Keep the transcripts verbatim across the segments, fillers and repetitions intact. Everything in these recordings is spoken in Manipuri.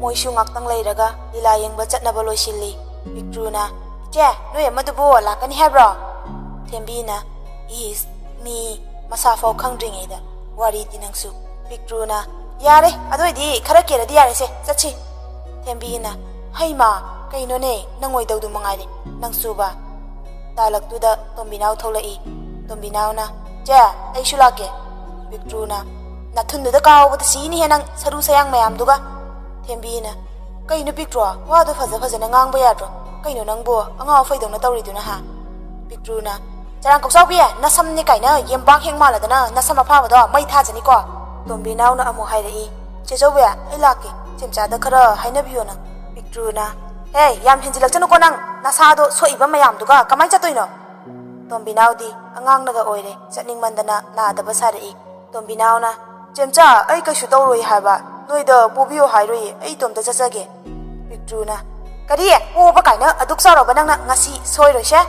ꯃꯣꯏꯁꯨ ꯉꯥꯛꯇꯪ ꯂꯩꯔꯒ ꯂꯤꯂꯥ ꯌꯦꯡꯕ ꯆꯠꯅꯕ ꯂꯣꯏꯁꯤꯜꯂꯤ꯫ ꯄꯤꯛꯇ꯭ꯔꯨꯅ, "ꯏꯆꯦ, ꯅꯣꯏ ꯑꯃꯗꯨꯕꯨ ꯂꯥꯛꯀꯅꯤ ꯍꯥꯏꯕ꯭ꯔꯣ?" ꯊꯦꯝꯕꯤꯅ, "ꯏꯁ, ꯃꯤ ꯃꯁꯥ ꯐꯥꯎ ꯈꯪꯗ꯭ꯔꯤꯉꯩꯗ ꯋꯥꯔꯤꯗꯤ ꯅꯪꯁꯨ꯫" ꯄꯤꯛꯇ꯭ꯔꯨꯅ, "ꯌꯥꯔꯦ, ꯑꯗꯨ ꯑꯣꯏꯗꯤ ꯈꯔ ꯀꯦꯔꯗꯤ ꯌꯥꯔꯦꯁꯦ, ꯆꯠꯁꯤ꯫" ꯊꯦꯝꯕꯤꯅ, "ꯍꯩꯃꯥ, ꯀꯩꯅꯣꯅꯦ, ꯅꯪ ꯑꯣꯏꯗꯧꯗꯨ ꯃꯉꯥꯏꯔꯦ ꯅꯪꯁꯨꯕ꯫" ꯇꯥꯂꯛꯇꯨꯗ ꯇꯣꯝꯕꯤꯅꯥꯎ ꯊꯣꯛꯂꯛꯏ꯫ ꯇꯣꯝꯕꯤꯅꯥꯎꯅ, "ꯆꯦ, ꯑꯩꯁꯨ ꯂꯥꯛꯀꯦ꯫" ꯄꯤꯛꯇ꯭ꯔꯨꯅ, "ꯅꯥꯊꯨꯟꯗꯨꯗ ꯀꯥꯎꯕꯗ ꯁꯤꯅꯤꯍꯦ ꯅꯪ, ꯁꯔꯨ ꯁꯌꯥꯡ ꯃꯌꯥꯝꯗꯨꯒ꯫" ꯊꯦꯝꯕꯤꯅ, "ꯀꯩꯅꯣ ꯄꯤꯛꯇ꯭ꯔꯣ, ꯋꯥꯗꯣ ꯐꯖ ꯐꯖꯅ ꯉꯥꯡꯕ ꯌꯥꯗ꯭ꯔꯣ? ꯀꯩꯅꯣ ꯅꯪꯕꯨ ꯑꯉꯥꯎ ꯑꯐꯩꯗꯧꯅ ꯇꯧꯔꯤꯗꯨꯅ, ꯍꯥ?" ꯄꯤꯛꯇ꯭ꯔꯨꯅ, "ꯆꯔꯥꯡ ꯀꯣꯛꯆꯥꯎꯕꯤ, ꯅꯁꯝꯅꯦ ꯀꯥꯏꯅ ꯌꯦꯝꯕꯥꯛ ꯍꯦꯛ ꯃꯥꯜꯂꯗꯅ ꯅꯁꯝ ꯑꯐꯥꯕꯗꯣ ꯃꯩ ꯊꯥꯖꯅꯤꯀꯣ꯫" ꯇꯣꯝꯕꯤꯅꯥꯎꯅ ꯑꯃꯨꯛ ꯍꯥꯏꯔꯛꯏ, "ꯆꯦ ꯆꯧꯕꯤ, ꯑꯩ ꯂꯥꯛꯀꯦ, ꯆꯦꯝꯆꯥꯗ ꯈꯔ ꯍꯥꯏꯅꯕꯤꯌꯣ ꯅꯪ꯫" ꯄꯤꯛꯇ꯭ꯔꯨꯅ, "ꯍꯦ, ꯌꯥꯝ ꯍꯦꯟꯖꯤꯜꯂꯛꯆꯅꯨꯀꯣ ꯅꯪ, ꯅꯁꯥꯗꯣ ꯁꯣꯛꯏꯕ ꯃꯌꯥꯝꯗꯨꯒ ꯀꯃꯥꯏꯅ ꯆꯠꯇꯣꯏꯅꯣ?" ꯇꯣꯝꯕꯤꯅꯥꯎꯗꯤ ꯑꯉꯥꯡꯅꯒ ꯑꯣꯏꯔꯦ, ꯆꯠꯅꯤꯡꯃꯟꯗꯅ ꯅꯥꯗꯕ ꯁꯥꯔꯛꯏ꯫ ꯇꯣꯝꯕꯤꯅꯥꯎꯅ, "ꯆꯦꯝꯆꯥ, ꯑꯩ ꯀꯩꯁꯨ ꯇꯧꯔꯣꯏ ꯍꯥꯏꯕ, ꯅꯣꯏꯗ ꯄꯣꯕꯤꯌꯣ ꯍꯥꯏꯔꯣꯏꯌꯦ, ꯑꯩ ꯏꯇꯣꯝꯇ ꯆꯠꯆꯒꯦ꯫" ꯄꯤꯛꯇ꯭ꯔꯨꯅ, "ꯀꯔꯤ? ꯄꯣꯕ ꯀꯥꯏꯅ ꯑꯗꯨꯛ ꯆꯥꯎꯔꯕ ꯅꯪꯅ ꯉꯁꯤ ꯁꯣꯏꯔꯣꯏꯁꯦ?"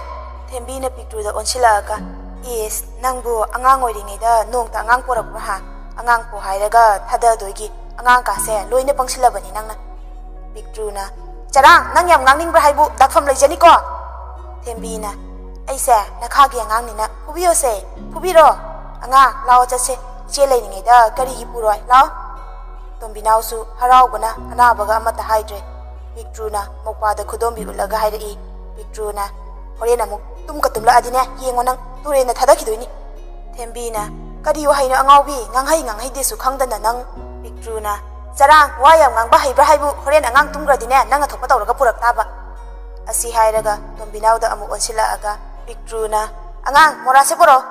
ꯊꯦꯝꯕꯤꯅ ꯄꯤꯛꯇ꯭ꯔꯨꯗ ꯑꯣꯟꯁꯤꯜꯂꯛꯑꯒ, "ꯏꯁ, ꯅꯪꯕꯨ ꯑꯉꯥꯡ ꯑꯣꯏꯔꯤꯉꯩꯗ ꯅꯣꯡꯇ ꯑꯉꯥꯡ ꯄꯣꯔꯛꯄ꯭ꯔꯥ ꯍꯥ? ꯑꯉꯥꯡ ꯄꯣ ꯍꯥꯏꯔꯒ ꯊꯥꯗꯗꯣꯏꯒꯤ ꯑꯉꯥꯡ ꯀꯥꯁꯦ ꯂꯣꯏꯅ ꯄꯪꯁꯤꯜꯂꯕꯅꯤ ꯅꯪꯅ꯫" ꯄꯤꯛꯇ꯭ꯔꯨꯅ, "ꯆꯔꯥꯡ, ꯅꯪ ꯌꯥꯝ ꯉꯥꯡꯅꯤꯡꯕ꯭ꯔꯥ ꯍꯥꯏꯕꯨ ꯂꯥꯛꯐꯝ ꯂꯩꯖꯅꯤꯀꯣ꯫" ꯊꯦꯝꯕꯤꯅ, "ꯑꯩꯁꯦ ꯅꯈꯥꯒꯤ ꯑꯉꯥꯡꯅꯤꯅ ꯐꯨꯕꯤꯌꯣꯁꯦ, ꯐꯨꯕꯤꯔꯣ꯫ ꯑꯉꯥꯡ, ꯂꯥꯛꯑꯣ ꯆꯠꯁꯦ, ꯏꯆꯦ ꯂꯩꯔꯤꯉꯩꯗ ꯀꯔꯤꯒꯤ ꯄꯨꯔꯣꯏ? ꯂꯥꯛꯑꯣ꯫" ꯇꯣꯝꯕꯤꯅꯥꯎꯁꯨ ꯍꯔꯥꯎꯕꯅ ꯑꯅꯥꯕꯒ ꯑꯃꯠꯇ ꯍꯥꯏꯗ꯭ꯔꯦ꯫ ꯄꯤꯛꯇ꯭ꯔꯨꯅ ꯃꯧꯄ꯭ꯋꯥꯗ ꯈꯨꯗꯣꯝꯕꯤ ꯎꯠꯂꯒ ꯍꯥꯏꯔꯛꯏ, ꯄꯤꯛꯇ꯭ꯔꯨꯅ, "ꯍꯣꯔꯦꯟ ꯑꯃꯨꯛ ꯇꯨꯝꯒ ꯇꯨꯝꯂꯛꯑꯗꯤꯅꯦ, ꯌꯦꯡꯉꯣ ꯅꯪ, ꯇꯨꯔꯦꯟꯗ ꯊꯥꯗꯈꯤꯗꯣꯏꯅꯤ꯫" ꯊꯦꯝꯕꯤꯅ, "ꯀꯔꯤ ꯋꯥꯍꯩꯅꯣ ꯑꯉꯥꯎꯕꯤ, ꯉꯥꯡꯍꯩ ꯉꯥꯡꯍꯩꯗꯦꯁꯨ ꯈꯪꯗꯅ ꯅꯪ꯫" ꯄꯤꯛꯇ꯭ꯔꯨꯅ, "ꯆꯔꯥꯡ, ꯋꯥ ꯌꯥꯝ ꯉꯥꯡꯕ ꯍꯩꯕ꯭ꯔꯥ ꯍꯥꯏꯕꯨ, ꯍꯣꯔꯦꯟ ꯑꯉꯥꯡ ꯇꯨꯝꯈ꯭ꯔꯗꯤꯅꯦ, ꯅꯪ ꯑꯊꯣꯛꯄ ꯇꯧꯔꯒ ꯄꯨꯔꯛ ꯇꯥꯕ꯫" ꯑꯁꯤ ꯍꯥꯏꯔꯒ ꯇꯣꯝꯕꯤꯅꯥꯎꯗ ꯑꯃꯨꯛ ꯑꯣꯟꯁꯤꯜꯂꯛꯑꯒ ꯄꯤꯛꯇ꯭ꯔꯨꯅ, "ꯑꯉꯥꯡ, ꯃꯣꯔꯥꯁꯦ ꯄꯨꯔꯛꯑꯣ꯫"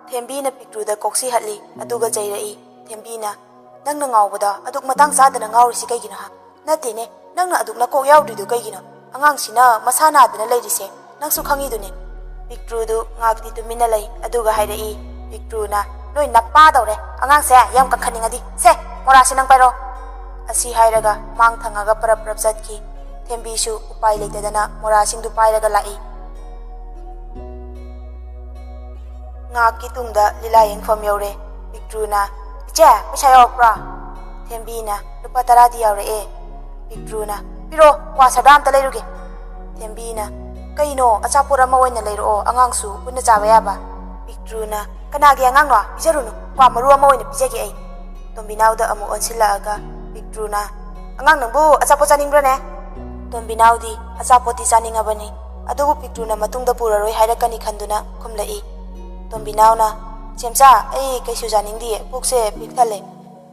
ꯊꯦꯝꯕꯤꯅ ꯄꯤꯛꯇ꯭ꯔꯨꯗ ꯀꯣꯛꯁꯤ ꯍꯠꯂꯤ, ꯑꯗꯨꯒ ꯆꯩꯔꯛꯏ꯫ ꯊꯦꯝꯕꯤꯅ, "ꯅꯪꯅ ꯉꯥꯎꯕꯗ ꯑꯗꯨꯛ ꯃꯇꯥꯡ ꯆꯥꯗꯅ ꯉꯥꯎꯔꯤꯁꯤ ꯀꯩꯒꯤꯅꯣ ꯍꯥ? ꯅꯠꯇꯦꯅꯦ, ꯅꯪꯅ ꯑꯗꯨꯛ ꯅꯀꯣꯛ ꯌꯥꯎꯗ꯭ꯔꯤꯗꯨ ꯀꯩꯒꯤꯅꯣ? ꯑꯉꯥꯡꯁꯤꯅ ꯃꯁꯥ ꯅꯥꯗꯅ ꯂꯩꯔꯤꯁꯦ ꯅꯪꯁꯨ ꯈꯪꯉꯤꯗꯨꯅꯤ꯫" ꯄꯤꯛꯇ꯭ꯔꯨꯗꯨ ꯉꯥꯛꯇꯤ ꯇꯨꯃꯤꯟꯅ ꯂꯩ, ꯑꯗꯨꯒ ꯍꯥꯏꯔꯛꯏ꯫ ꯄꯤꯛꯇ꯭ꯔꯨꯅ, "ꯅꯣꯏ ꯅꯄꯥꯗꯧꯔꯦ, ꯑꯉꯥꯡꯁꯦ ꯌꯥꯝ ꯀꯟꯈꯠꯅꯤꯡꯉꯗꯤ꯫ ꯁꯦ, ꯃꯣꯔꯥꯁꯦ ꯅꯪ ꯄꯥꯏꯔꯣ꯫" ꯑꯁꯤ ꯍꯥꯏꯔꯒ ꯃꯥꯡ ꯊꯪꯉꯒ ꯄꯔꯞ ꯄꯔꯞ ꯆꯠꯈꯤ꯫ ꯊꯦꯝꯕꯤꯁꯨ ꯎꯄꯥꯏ ꯂꯩꯇꯗꯅ ꯃꯣꯔꯥꯁꯤꯡꯗꯨ ꯄꯥꯏꯔꯒ ꯂꯥꯛꯏ꯫ ꯉꯥꯏꯍꯥꯛꯀꯤ ꯇꯨꯡꯗ ꯂꯤꯂꯥ ꯌꯦꯡꯐꯝ ꯌꯧꯔꯦ꯫ ꯄꯤꯛꯇ꯭ꯔꯨꯅ, "ꯏꯆꯦ, ꯄꯩꯁꯥ ꯌꯥꯎꯔꯛꯄ꯭ꯔꯣ?" ꯊꯦꯝꯕꯤꯅ, "ꯂꯨꯄꯥ ꯇꯔꯥꯗꯤ ꯌꯥꯎꯔꯛꯑꯦ꯫" ꯄꯤꯛꯇ꯭ꯔꯨꯅ, "ꯄꯤꯔꯛꯑꯣ, ꯀ꯭ꯋꯥ ꯁꯥꯗꯥ ꯑꯝꯇ ꯂꯩꯔꯨꯒꯦ"꯫ ꯊꯦꯝꯕꯤꯅ, "ꯀꯩꯅꯣ, ꯑꯆꯥꯄꯣꯠ ꯑꯃ ꯑꯣꯏꯅ ꯂꯩꯔꯛꯑꯣ, ꯑꯉꯥꯡꯁꯨ ꯄꯨꯟꯅ ꯆꯥꯕ ꯌꯥꯕ"꯫ ꯄꯤꯛꯇ꯭ꯔꯨꯅ, "ꯀꯅꯥꯒꯤ ꯑꯉꯥꯡꯅꯣ? ꯄꯤꯖꯔꯨꯅꯨ, ꯀ꯭ꯋꯥ ꯃꯔꯨ ꯑꯃ ꯑꯣꯏꯅ ꯄꯤꯖꯒꯦ ꯑꯩ"꯫ ꯇꯣꯝꯕꯤꯅꯥꯎꯗ ꯑꯃꯨꯛ ꯑꯣꯟꯁꯤꯜꯂꯛꯑꯒ ꯄꯤꯛꯇ꯭ꯔꯨꯅ, "ꯑꯉꯥꯡ ꯅꯪꯕꯨ ꯑꯆꯥꯄꯣꯠ ꯆꯥꯅꯤꯡꯕ꯭ꯔꯅꯦ?" ꯇꯣꯝꯕꯤꯅꯥꯎꯗꯤ ꯑꯆꯥꯄꯣꯠꯇꯤ ꯆꯥꯅꯤꯡꯉꯕꯅꯤ, ꯑꯗꯨꯕꯨ ꯄꯤꯛꯇ꯭ꯔꯨꯅ ꯃꯇꯨꯡꯗ ꯄꯨꯔꯔꯣꯏ ꯍꯥꯏꯔꯛꯀꯅꯤ ꯈꯟꯗꯨꯅ ꯈꯨꯝꯂꯛꯏ꯫ ꯇꯣꯝꯕꯤꯅꯥꯎꯅ, "ꯁꯦꯝꯆꯥ, ꯑꯩ ꯀꯩꯁꯨ ꯆꯥꯅꯤꯡꯗꯤꯌꯦ, ꯄꯨꯛꯁꯦ ꯄꯤꯛ ꯊꯜꯂꯦ"꯫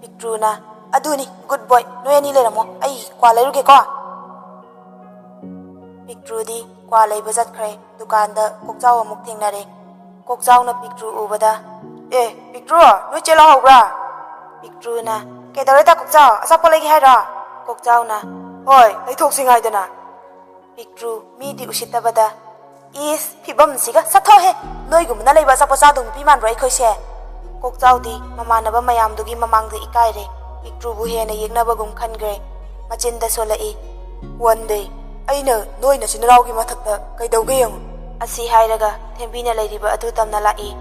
ꯄꯤꯛꯇ꯭ꯔꯨꯅ, "ꯑꯗꯨꯅꯤ, good boy, ꯅꯣꯏ ꯑꯅꯤ ꯂꯩꯔꯝꯃꯣ, ꯑꯩ ꯀ꯭ꯋꯥ ꯂꯩꯔꯨꯒꯦꯀꯣ"꯫ ꯄꯤꯛꯇ꯭ꯔꯨꯗꯤ ꯀ꯭ꯋꯥ ꯂꯩꯕ ꯆꯠꯈ꯭ꯔꯦ꯫ ꯗꯨꯀꯥꯟꯗ ꯀꯣꯛꯆꯥꯎ ꯑꯃꯨꯛ ꯊꯦꯡꯅꯔꯦ꯫ ꯀꯣꯛꯆꯥꯎꯅ ꯄꯤꯛꯇ꯭ꯔꯨ ꯎꯕꯗ, "ꯑꯦ, ꯄꯤꯛꯇ꯭ꯔꯨ, ꯅꯣꯏ ꯆꯦ ꯂꯥꯛꯍꯧꯕ꯭ꯔꯥ?" ꯄꯤꯛꯇ꯭ꯔꯨꯅ, "ꯀꯩꯗꯧꯔꯦ ꯇꯥ ꯀꯣꯛꯆꯥꯎ, ꯑꯆꯥꯄꯣꯠ ꯂꯩꯒꯦ ꯍꯥꯏꯔꯣ?" ꯀꯣꯛꯆꯥꯎꯅ, "ꯍꯣꯏ, ꯂꯩꯊꯣꯛꯁꯤ ꯉꯥꯏꯗꯅ"꯫ ꯄꯤꯛꯇ꯭ꯔꯨ ꯃꯤꯗꯤ ꯎꯁꯤꯠꯇꯕꯗ, "ꯏꯁ, ꯐꯤꯕꯝꯁꯤꯒ, ꯆꯠꯊꯣꯛꯍꯦ! ꯅꯣꯏꯒꯨꯝꯕꯅ ꯂꯩꯕ ꯑꯆꯥꯄꯣꯠ ꯆꯥꯗꯧ ꯅꯨꯄꯤ ꯃꯥꯟꯕ꯭ꯔꯣ ꯑꯩꯈꯣꯏꯁꯦ?" ꯀꯣꯛꯆꯥꯎꯗꯤ ꯃꯃꯥꯟꯅꯕ ꯃꯌꯥꯝꯗꯨꯒꯤ ꯃꯃꯥꯡꯗ ꯏꯀꯥꯏꯔꯦ꯫ ꯄꯤꯛꯇ꯭ꯔꯨꯕꯨ ꯍꯦꯟꯅ ꯌꯦꯛꯅꯕꯒꯨꯝ ꯈꯟꯈ꯭ꯔꯦ꯫ ꯃꯆꯤꯟꯗ ꯁꯣꯜꯂꯛꯏ, "One day ꯑꯩꯅ ꯅꯣꯏ ꯅꯆꯤꯟ ꯅꯅꯥꯎꯒꯤ ꯃꯊꯛꯇ ꯀꯩꯗꯧꯒꯦ ꯌꯦꯡꯉꯨ"꯫ ꯑꯁꯤ ꯍꯥꯏꯔꯒ ꯊꯦꯝꯕꯤꯅ ꯂꯩꯔꯤꯕ ꯑꯗꯨ ꯇꯝꯅ ꯂꯥꯛꯏ꯫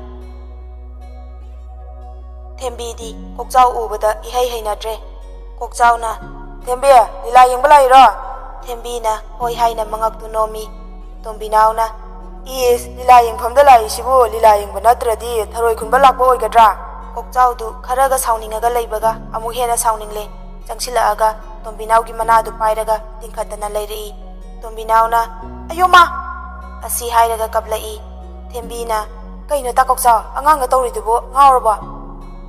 ꯊꯦꯝꯕꯤꯗꯤ ꯀꯣꯛꯆꯥꯎ ꯎꯕꯗ ꯏꯍꯩ ꯍꯩꯅꯗ꯭ꯔꯦ꯫ ꯀꯣꯛꯆꯥꯎꯅ, "ꯊꯦꯝꯕꯤ, ꯂꯤꯂꯥ ꯌꯦꯡꯕ ꯂꯥꯛꯏꯔꯣ?" ꯊꯦꯝꯕꯤꯅ ꯍꯣꯏ ꯍꯥꯏꯅ ꯃꯉꯛꯇꯨ ꯅꯣꯝꯃꯤ꯫ ꯇꯣꯝꯕꯤꯅꯥꯎꯅ, "ꯏꯁ, ꯂꯤꯂꯥ ꯌꯦꯡꯐꯝꯗ ꯂꯥꯛꯏꯁꯤꯕꯨ ꯂꯤꯂꯥ ꯌꯦꯡꯕ ꯅꯠꯇ꯭ꯔꯗꯤ ꯊꯔꯣꯏ ꯈꯨꯟꯕ ꯂꯥꯛꯄ ꯑꯣꯏꯒꯗ꯭ꯔꯥ?" ꯀꯣꯛꯆꯥꯎꯗꯨ ꯈꯔꯒ ꯁꯥꯎꯅꯤꯡꯉꯒ ꯂꯩꯕꯒ ꯑꯃꯨꯛ ꯍꯦꯟꯅ ꯁꯥꯎꯅꯤꯡꯂꯦ꯫ ꯆꯪꯁꯤꯜꯂꯛꯑꯒ ꯇꯣꯝꯕꯤꯅꯥꯎꯒꯤ ꯃꯅꯥꯗꯨ ꯄꯥꯏꯔꯒ ꯇꯤꯡꯈꯠꯇꯅ ꯂꯩꯔꯛꯏ꯫ ꯇꯣꯝꯕꯤꯅꯥꯎꯅ, "ꯑꯌꯣ ꯃꯥ!" ꯑꯁꯤ ꯍꯥꯏꯔꯒ ꯀꯞꯂꯛꯏ꯫ ꯊꯦꯝꯕꯤꯅ, "ꯀꯩꯅꯣ ꯇꯥ ꯀꯣꯛꯆꯥꯎ, ꯑꯉꯥꯡꯅ ꯇꯧꯔꯤꯗꯨꯕꯨ ꯉꯥꯎꯔꯕꯣ?"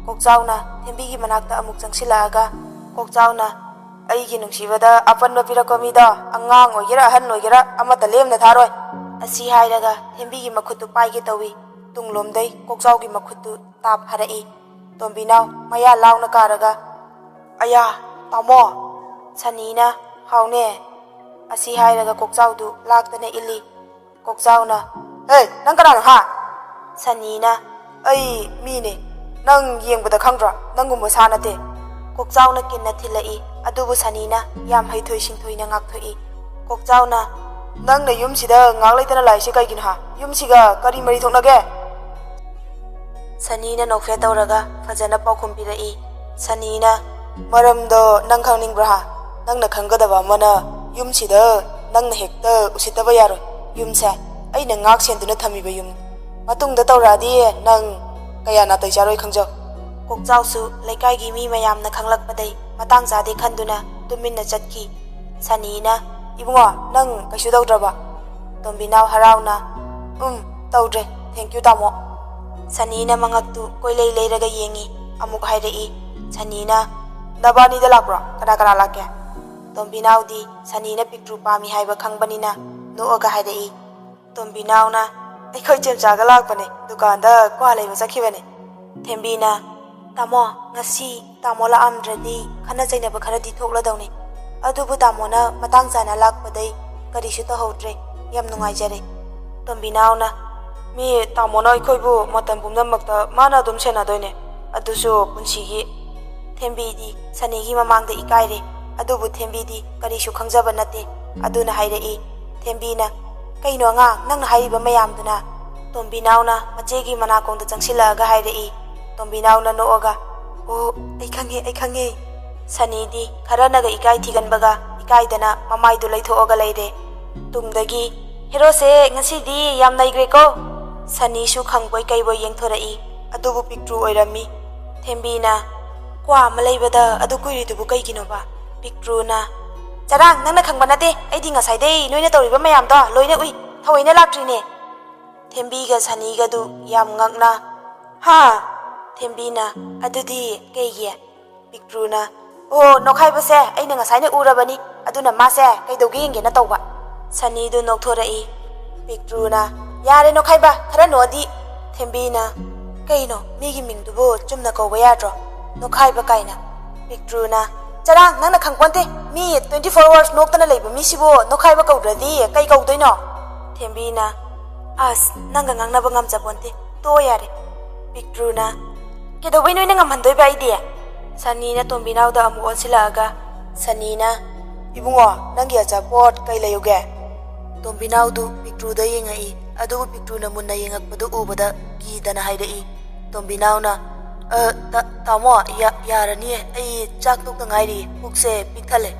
ꯀꯣꯛꯆꯥꯎꯅ ꯊꯦꯝꯕꯤꯒꯤ ꯃꯅꯥꯛꯇ ꯑꯃꯨꯛ ꯆꯪꯁꯤꯜꯂꯛꯑꯒ, ꯀꯣꯛꯆꯥꯎꯅ, "ꯑꯩꯒꯤ ꯅꯨꯡꯁꯤꯕꯗ ꯑꯄꯟꯕ ꯄꯤꯔꯛꯄ ꯃꯤꯗꯣ, ꯑꯉꯥꯡ ꯑꯣꯏꯒꯦꯔꯥ ꯑꯍꯟ ꯑꯣꯏꯒꯦꯔꯥ ꯑꯃꯠꯇ ꯂꯦꯝꯅ ꯊꯥꯔꯣꯏ"꯫ ꯑꯁꯤ ꯍꯥꯏꯔꯒ ꯊꯦꯝꯕꯤꯒꯤ ꯃꯈꯨꯠꯇꯨ ꯄꯥꯏꯒꯦ ꯇꯧꯏ꯫ ꯇꯨꯡꯂꯣꯝꯗꯩ ꯀꯣꯛꯆꯥꯎꯒꯤ ꯃꯈꯨꯠꯇꯨ ꯇꯥꯞ ꯐꯥꯔꯛꯏ꯫ ꯇꯣꯝꯕꯤꯅꯥꯎ ꯃꯌꯥ ꯂꯥꯎꯅ ꯀꯥꯔꯒ, "ꯑꯌꯥ, ꯇꯥꯃꯣ!" ꯁꯅꯤꯅ, "ꯍꯥꯎꯅꯦ?" ꯑꯁꯤ ꯍꯥꯏꯔꯒ ꯀꯣꯛꯆꯥꯎꯗꯨ ꯂꯥꯛꯇꯅ ꯏꯜꯂꯤ꯫ ꯀꯣꯛꯆꯥꯎꯅ, "ꯍꯦ, ꯅꯪ ꯀꯅꯥꯅꯣ ꯍꯥ?" ꯁꯅꯤꯅ, "ꯑꯩ ꯃꯤꯅꯦ, ꯅꯪ ꯌꯦꯡꯕꯗ ꯈꯪꯗ꯭ꯔꯣ? ꯅꯪꯒꯨꯝꯕ ꯁꯥ ꯅꯠꯇꯦ"꯫ ꯀꯣꯛꯆꯥꯎꯅ ꯀꯤꯟꯅ ꯊꯤꯜꯂꯛꯏ, ꯑꯗꯨꯕꯨ ꯁꯅꯤꯅ ꯌꯥꯝ ꯍꯩꯊꯣꯏ ꯁꯤꯡꯊꯣꯏꯅ ꯉꯥꯛꯊꯣꯛꯏ꯫ ꯀꯣꯛꯆꯥꯎꯅ, "ꯅꯪꯅ ꯌꯨꯝꯁꯤꯗ ꯉꯥꯛ ꯂꯩꯇꯅ ꯂꯥꯛꯏꯁꯦ ꯀꯩꯒꯤꯅꯣ ꯍꯥ? ꯌꯨꯝꯁꯤꯒ ꯀꯔꯤ ꯃꯔꯤ ꯊꯣꯛꯅꯒꯦ?" ꯁꯅꯤꯅ ꯅꯣꯛꯐꯦꯠ ꯇꯧꯔꯒ ꯐꯖꯅ ꯄꯥꯎꯈꯨꯝ ꯄꯤꯔꯛꯏ꯫ ꯁꯅꯤꯅ, "ꯃꯔꯝꯗꯣ ꯅꯪ ꯈꯪꯅꯤꯡꯕ꯭ꯔꯥ ꯍꯥ?" ꯅꯪꯅ ꯈꯪꯒꯗꯕ ꯑꯃꯅ, ꯌꯨꯝꯁꯤꯗ ꯅꯪꯅ ꯍꯦꯛꯇ ꯎꯁꯤꯠꯇꯕ ꯌꯥꯔꯣꯏ꯫ ꯌꯨꯝꯁꯦ ꯑꯩꯅ ꯉꯥꯛ ꯁꯦꯟꯗꯨꯅ ꯊꯝꯃꯤꯕ ꯌꯨꯝꯅꯤ꯫ ꯃꯇꯨꯡꯗ ꯇꯧꯔꯛꯑꯗꯤ ꯅꯪ ꯀꯌꯥ ꯅꯥꯇꯩ ꯆꯥꯔꯣꯏ ꯈꯪꯖꯧ꯫ ꯀꯣꯛꯆꯥꯎꯁꯨ ꯂꯩꯀꯥꯏꯒꯤ ꯃꯤ ꯃꯌꯥꯝꯅ ꯈꯪꯂꯛꯄꯗꯩ ꯃꯇꯥꯡ ꯆꯥꯗꯦ ꯈꯟꯗꯨꯅ ꯇꯨꯃꯤꯟꯅ ꯆꯠꯈꯤ꯫ ꯁꯅꯤꯅ, "ꯏꯕꯨꯡꯉꯣ, ꯅꯪ ꯀꯩꯁꯨ ꯇꯧꯗ꯭ꯔꯕ?" ꯇꯣꯝꯕꯤꯅꯥꯎ ꯍꯔꯥꯎꯅ, "ꯎꯝ, ꯇꯧꯗ꯭ꯔꯦ꯫ Thank you, ꯇꯥꯃꯣ꯫" ꯁꯅꯤꯅ ꯃꯉꯛꯇꯨ ꯀꯣꯏꯂꯩ ꯂꯩꯔꯒ ꯌꯦꯡꯉꯤ꯫ ꯑꯃꯨꯛ ꯍꯥꯏꯔꯛꯏ꯫ ꯁꯅꯤꯅ, "ꯅꯕꯥꯅꯤꯗ ꯂꯥꯛꯄ꯭ꯔꯣ? ꯀꯅꯥ ꯀꯅꯥ ꯂꯥꯛꯀꯦ?" ꯇꯣꯝꯕꯤꯅꯥꯎꯗꯤ ꯁꯅꯤꯅ ꯄꯤꯛꯇ꯭ꯔꯨ ꯄꯥꯝꯃꯤ ꯍꯥꯏꯕ ꯈꯪꯕꯅꯤꯅ ꯅꯣꯛꯑꯒ ꯍꯥꯏꯔꯛꯏ꯫ ꯇꯣꯝꯕꯤꯅꯥꯎꯅ, "ꯑꯩꯈꯣꯏ ꯆꯦꯝꯆꯥꯒ ꯂꯥꯛꯄꯅꯦ, ꯗꯨꯀꯥꯟꯗ ꯀ꯭ꯋꯥ ꯂꯩꯕ ꯆꯠꯈꯤꯕꯅꯦ꯫" ꯊꯦꯝꯕꯤꯅ, "ꯇꯥꯃꯣ, ꯉꯁꯤ ꯇꯥꯃꯣ ꯂꯥꯛꯑꯝꯗ꯭ꯔꯗꯤ ꯈꯠꯅ ꯆꯩꯅꯕ ꯈꯔꯗꯤ ꯊꯣꯛꯂꯗꯧꯅꯤ꯫ ꯑꯗꯨꯕꯨ ꯇꯥꯃꯣꯅ ꯃꯇꯥꯡ ꯆꯥꯅ ꯂꯥꯛꯄꯗꯩ ꯀꯔꯤꯁꯨ ꯇꯧꯍꯧꯗ꯭ꯔꯦ꯫ ꯌꯥꯝ ꯅꯨꯡꯉꯥꯏꯖꯔꯦ꯫" ꯇꯣꯝꯕꯤꯅꯥꯎꯅ, "ꯃꯤ ꯇꯥꯃꯣꯅ ꯑꯩꯈꯣꯏꯕꯨ ꯃꯇꯝ ꯄꯨꯝꯅꯃꯛꯇ ꯃꯥꯅ ꯑꯗꯨꯝ ꯁꯦꯟꯅꯗꯣꯏꯅꯦ, ꯑꯗꯨꯁꯨ ꯄꯨꯟꯁꯤꯒꯤ꯫" ꯊꯦꯝꯕꯤꯗꯤ ꯁꯅꯤꯒꯤ ꯃꯃꯥꯡꯗ ꯏꯀꯥꯏꯔꯦ꯫ ꯑꯗꯨꯕꯨ ꯊꯦꯝꯕꯤꯗꯤ ꯀꯔꯤꯁꯨ ꯈꯪꯖꯕ ꯅꯠꯇꯦ꯫ ꯑꯗꯨꯅ ꯍꯥꯏꯔꯛꯏ꯫ ꯊꯦꯝꯕꯤꯅ, "ꯀꯩꯅꯣ ꯑꯉꯥꯡ, ꯅꯪꯅ ꯍꯥꯏꯔꯤꯕ ꯃꯌꯥꯝꯗꯨꯅ?" ꯇꯣꯝꯕꯤꯅꯥꯎꯅ ꯃꯆꯦꯒꯤ ꯃꯅꯥꯀꯣꯡꯗ ꯆꯪꯁꯤꯜꯂꯛꯑꯒ ꯍꯥꯏꯔꯛꯏ꯫ ꯇꯣꯝꯕꯤꯅꯥꯎꯅ ꯅꯣꯛꯑꯒ, "ꯑꯣ, ꯑꯩ ꯈꯪꯉꯦ, ꯑꯩ ꯈꯪꯉꯦ꯫" ꯁꯅꯤꯗꯤ ꯈꯔꯅꯒ ꯏꯀꯥꯏ ꯊꯤꯒꯟꯕꯒ ꯏꯀꯥꯏꯗꯅ ꯃꯃꯥꯏꯗꯨ ꯂꯩꯊꯣꯛꯑꯒ ꯂꯩꯔꯦ꯫ ꯇꯨꯡꯗꯒꯤ, "ꯍꯦꯔꯣꯁꯦ ꯉꯁꯤꯗꯤ ꯌꯥꯝ ꯅꯩꯈ꯭ꯔꯦꯀꯣ꯫" ꯁꯅꯤꯁꯨ ꯈꯪꯕꯣꯏ ꯀꯩꯕꯣꯏ ꯌꯦꯡꯊꯣꯔꯛꯏ꯫ ꯑꯗꯨꯕꯨ ꯄꯤꯛꯇ꯭ꯔꯨ ꯑꯣꯏꯔꯝꯃꯤ꯫ ꯊꯦꯝꯕꯤꯅ, "ꯀ꯭ꯋꯥ ꯑꯃ ꯂꯩꯕꯗ ꯑꯗꯨ ꯀꯨꯏꯔꯤꯗꯨꯕꯨ ꯀꯩꯒꯤꯅꯣꯕ?" ꯄꯤꯛꯇ꯭ꯔꯨꯅ, "ꯆꯔꯥꯡ, ꯅꯪꯅ ꯈꯪꯕ ꯅꯠꯇꯦ꯫ ꯑꯩꯗꯤ ꯉꯁꯥꯏꯗꯩ ꯅꯣꯏꯅ ꯇꯧꯔꯤꯕ ꯃꯌꯥꯝꯗꯣ ꯂꯣꯏꯅ ꯎꯏ꯫ ꯊꯑꯣꯏꯅ ꯂꯥꯛꯇ꯭ꯔꯤꯅꯦ꯫" ꯊꯦꯝꯕꯤꯒ ꯁꯅꯤꯒꯗꯨ ꯌꯥꯝ ꯉꯛꯅ, "ꯍꯥ?" ꯊꯦꯝꯕꯤꯅ, "ꯑꯗꯨꯗꯤ ꯀꯩꯒꯤ?" ꯄꯤꯛꯇ꯭ꯔꯨꯅ, "ꯑꯣ, ꯅꯣꯛꯈꯥꯏꯕꯁꯦ ꯑꯩꯅ ꯉꯁꯥꯏꯅ ꯎꯔꯕꯅꯤ, ꯑꯗꯨꯅ ꯃꯥꯁꯦ ꯀꯩꯗꯧꯒꯦ ꯌꯦꯡꯒꯦꯅ ꯇꯧꯕ꯫" ꯁꯅꯤꯗꯨ ꯅꯣꯛꯊꯣꯔꯛꯏ꯫ ꯄꯤꯛꯇ꯭ꯔꯨꯅ, "ꯌꯥꯔꯦ ꯅꯣꯛꯈꯥꯏꯕ, ꯈꯔ ꯅꯣꯛꯑꯗꯤ꯫" ꯊꯦꯝꯕꯤꯅ, "ꯀꯩꯅꯣ, ꯃꯤꯒꯤ ꯃꯤꯡꯗꯨꯕꯨ ꯆꯨꯝꯅ ꯀꯧꯕ ꯌꯥꯗ꯭ꯔꯣ? ꯅꯣꯛꯈꯥꯏꯕ ꯀꯥꯏꯅ꯫" ꯄꯤꯛꯇ꯭ꯔꯨꯅ, "ꯆꯔꯥꯡ, ꯅꯪꯅ ꯈꯪꯄꯣꯟꯇꯦ꯫ ꯃꯤ twenty four hours ꯅꯣꯛꯇꯅ ꯂꯩꯕ ꯃꯤꯁꯤꯕꯨ ꯅꯣꯛꯈꯥꯏꯕ ꯀꯧꯗ꯭ꯔꯗꯤ ꯀꯩ ꯀꯧꯗꯣꯏꯅꯣ?" ꯊꯦꯝꯕꯤꯅ, "ꯑꯁ, ꯅꯪꯒ ꯉꯥꯡꯅꯕ ꯉꯝꯖꯄꯣꯟꯇꯦ꯫ ꯇꯣꯛꯑꯣ ꯌꯥꯔꯦ꯫" ꯄꯤꯛꯇ꯭ꯔꯨꯅ, "ꯀꯩꯗꯧꯕꯩ ꯅꯣꯏꯅ ꯉꯝꯍꯟꯗꯣꯏꯕ ꯑꯩꯗꯤ?" ꯁꯅꯤꯅ ꯇꯣꯝꯕꯤꯅꯥꯎꯗ ꯑꯃꯨꯛ ꯑꯣꯟꯁꯤꯜꯂꯛꯑꯒ, ꯁꯅꯤꯅ, "ꯏꯕꯨꯡꯉꯣ, ꯅꯪꯒꯤ ꯑꯆꯥꯄꯣꯠ ꯀꯩ ꯂꯩꯌꯨꯒꯦ?" ꯇꯣꯝꯕꯤꯅꯥꯎꯗꯨ ꯄꯤꯛꯇ꯭ꯔꯨꯗ ꯌꯦꯡꯉꯛꯏ꯫ ꯑꯗꯨꯕꯨ ꯄꯤꯛꯇ꯭ꯔꯨꯅ ꯃꯨꯟꯅ ꯌꯦꯡꯉꯛꯄꯗꯨ ꯎꯕꯗ ꯀꯤꯗꯅ ꯍꯥꯏꯔꯛꯏ꯫ ꯇꯣꯝꯕꯤꯅꯥꯎꯅ, "ꯑ, ꯇꯥ-, ꯇꯥꯃꯣ, ꯌꯥ-, ꯌꯥꯔꯅꯤꯌꯦ, ꯑꯩ ꯆꯥꯛ ꯇꯣꯛꯇ ꯉꯥꯏꯔꯤ, ꯄꯨꯛꯁꯦ ꯄꯤꯛ ꯊꯜꯂꯦ꯫"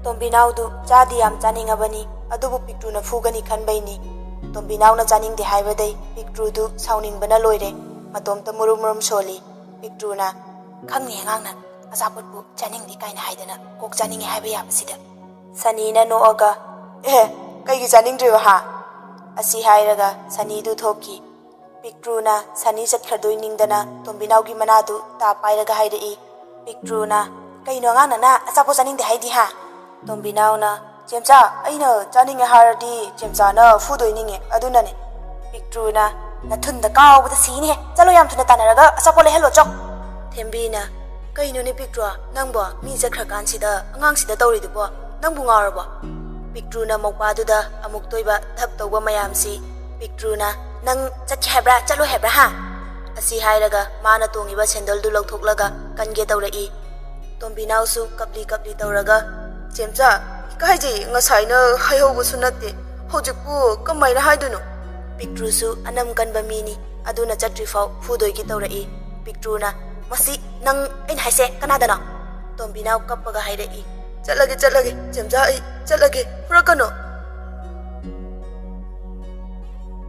ꯇꯣꯝꯕꯤꯅꯥꯎꯗꯨ ꯆꯥꯗꯤ ꯌꯥꯝ ꯆꯥꯅꯤꯡꯉꯕꯅꯤ, ꯑꯗꯨꯕꯨ ꯄꯤꯛꯇ꯭ꯔꯨꯅ ꯐꯨꯒꯅꯤ ꯈꯟꯕꯩꯅꯤ꯫ ꯇꯣꯝꯕꯤꯅꯥꯎꯅ ꯆꯥꯅꯤꯡꯗꯦ ꯍꯥꯏꯕꯗꯩ ꯄꯤꯛꯇ꯭ꯔꯨꯗꯨ ꯁꯥꯎꯅꯤꯡꯕꯅ ꯂꯣꯏꯔꯦ꯫ ꯃꯇꯣꯝꯇ ꯃꯨꯔꯨꯝ ꯃꯨꯔꯨꯝ ꯁꯣꯜꯂꯤ꯫ ꯄꯤꯛꯇ꯭ꯔꯨꯅ, "ꯈꯪꯅꯤ ꯑꯉꯥꯡꯅ ꯑꯆꯥꯄꯣꯠꯄꯨ ꯆꯥꯅꯤꯡꯗꯦ ꯀꯥꯏꯅ ꯍꯥꯏꯗꯅ ꯀꯣꯛ ꯆꯥꯅꯤꯡꯉꯦ ꯍꯥꯏꯕ ꯌꯥꯕꯁꯤꯗ?" ꯁꯅꯤꯅ ꯅꯣꯛꯑꯒ, "ꯑꯦ, ꯀꯩꯒꯤ ꯆꯥꯅꯤꯡꯗ꯭ꯔꯤꯕ ꯍꯥ?" ꯑꯁꯤ ꯍꯥꯏꯔꯒ ꯁꯅꯤꯗꯨ ꯊꯣꯛꯈꯤ꯫ ꯄꯤꯛꯇ꯭ꯔꯨꯅ ꯁꯅꯤ ꯆꯠꯈ꯭ꯔꯗꯣꯏ ꯅꯤꯡꯗꯅ ꯇꯣꯝꯕꯤꯅꯥꯎꯒꯤ ꯃꯅꯥꯗꯨ ꯇꯥ ꯄꯥꯏꯔꯒ ꯍꯥꯏꯔꯛꯏ꯫ ꯄꯤꯛꯇ꯭ꯔꯨꯅ, "ꯀꯩꯅꯣ ꯑꯉꯥꯡ ꯅꯅꯥ ꯑꯆꯥꯄꯣꯠ ꯆꯥꯅꯤꯡꯗꯦ ꯍꯥꯏꯗꯤ ꯍꯥ?" ꯇꯣꯝꯕꯤꯅꯥꯎꯅ, "ꯆꯦꯝꯆꯥ, ꯑꯩꯅ ꯆꯥꯅꯤꯡꯉꯦ ꯍꯥꯏꯔꯗꯤ ꯆꯦꯝꯆꯥꯅ ꯐꯨꯗꯣꯏꯅꯤꯅꯦ, ꯑꯗꯨꯅꯅꯦ꯫" ꯄꯤꯛꯇ꯭ꯔꯨꯅ, "ꯅꯊꯨꯟꯗ ꯀꯥꯎꯕꯗ ꯁꯤꯅꯤꯍꯦ, ꯆꯠꯂꯣ, ꯌꯥꯝ ꯊꯨꯅ ꯇꯥꯟꯅꯔꯒ ꯑꯆꯥꯄꯣꯠ ꯂꯩꯍꯜꯂꯣ ꯆꯣ꯫" ꯊꯦꯝꯕꯤꯅ, "ꯀꯩꯅꯣꯅꯦ ꯄꯤꯛꯇ꯭ꯔꯨ, ꯅꯪꯕꯣ ꯃꯤ ꯆꯠꯈ꯭ꯔꯀꯥꯟꯁꯤꯗ ꯑꯉꯥꯡꯁꯤꯗ ꯇꯧꯔꯤꯗꯨꯕꯣ? ꯅꯪꯕꯨ ꯉꯥꯎꯔꯕꯣ?" ꯄꯤꯛꯇ꯭ꯔꯨꯅ ꯃꯧꯄꯥꯗꯨꯗ ꯑꯃꯨꯛꯇꯣꯏꯕ ꯙꯞ ꯇꯧꯕ ꯃꯌꯥꯝꯁꯤ, ꯄꯤꯛꯇ꯭ꯔꯨꯅ, "ꯅꯪ ꯆꯠꯀꯦ ꯍꯥꯏꯕ꯭ꯔꯥ, ꯆꯠꯂꯣꯏ ꯍꯥꯏꯕ꯭ꯔꯥ ꯍꯥ?" ꯑꯁꯤ ꯍꯥꯏꯔꯒ ꯃꯥꯅ ꯇꯣꯡꯉꯤꯕ ꯁꯦꯟꯗꯜꯗꯨ ꯂꯧꯊꯣꯛꯂꯒ ꯀꯟꯒꯦ ꯇꯧꯔꯛꯏ꯫ ꯇꯣꯝꯕꯤꯅꯥꯎꯁꯨ ꯀꯞꯂꯤ ꯀꯞꯂꯤ ꯇꯧꯔꯒ, "ꯆꯦꯝꯆꯥ, ꯏꯀꯥꯏꯖꯩ, ꯉꯁꯥꯏꯅ ꯍꯥꯏꯍꯧꯕꯁꯨ ꯅꯠꯇꯦ, ꯍꯧꯖꯤꯛꯄꯨ ꯀꯃꯥꯏꯅ ꯍꯥꯏꯗꯣꯏꯅꯣ?" ꯄꯤꯛꯇ꯭ꯔꯨꯁꯨ ꯑꯅꯝ ꯀꯟꯕ ꯃꯤꯅꯤ, ꯑꯗꯨꯅ ꯆꯠꯇ꯭ꯔꯤꯐꯥꯎ ꯐꯨꯗꯣꯏꯒꯤ ꯇꯧꯔꯛꯏ꯫ ꯄꯤꯛꯇ꯭ꯔꯨꯅ, "ꯃꯁꯤ ꯅꯪ ꯑꯩꯅ ꯍꯥꯏꯁꯦ ꯀꯅꯥꯗꯅꯣ?" ꯇꯣꯝꯕꯤꯅꯥꯎ ꯀꯞꯄꯒ ꯍꯥꯏꯔꯛꯏ꯫ "ꯆꯠꯂꯒꯦ, ꯆꯠꯂꯒꯦ, ꯆꯦꯝꯆꯥ, ꯑꯩ ꯆꯠꯂꯒꯦ, ꯐꯨꯔꯛꯀꯅꯨ꯫"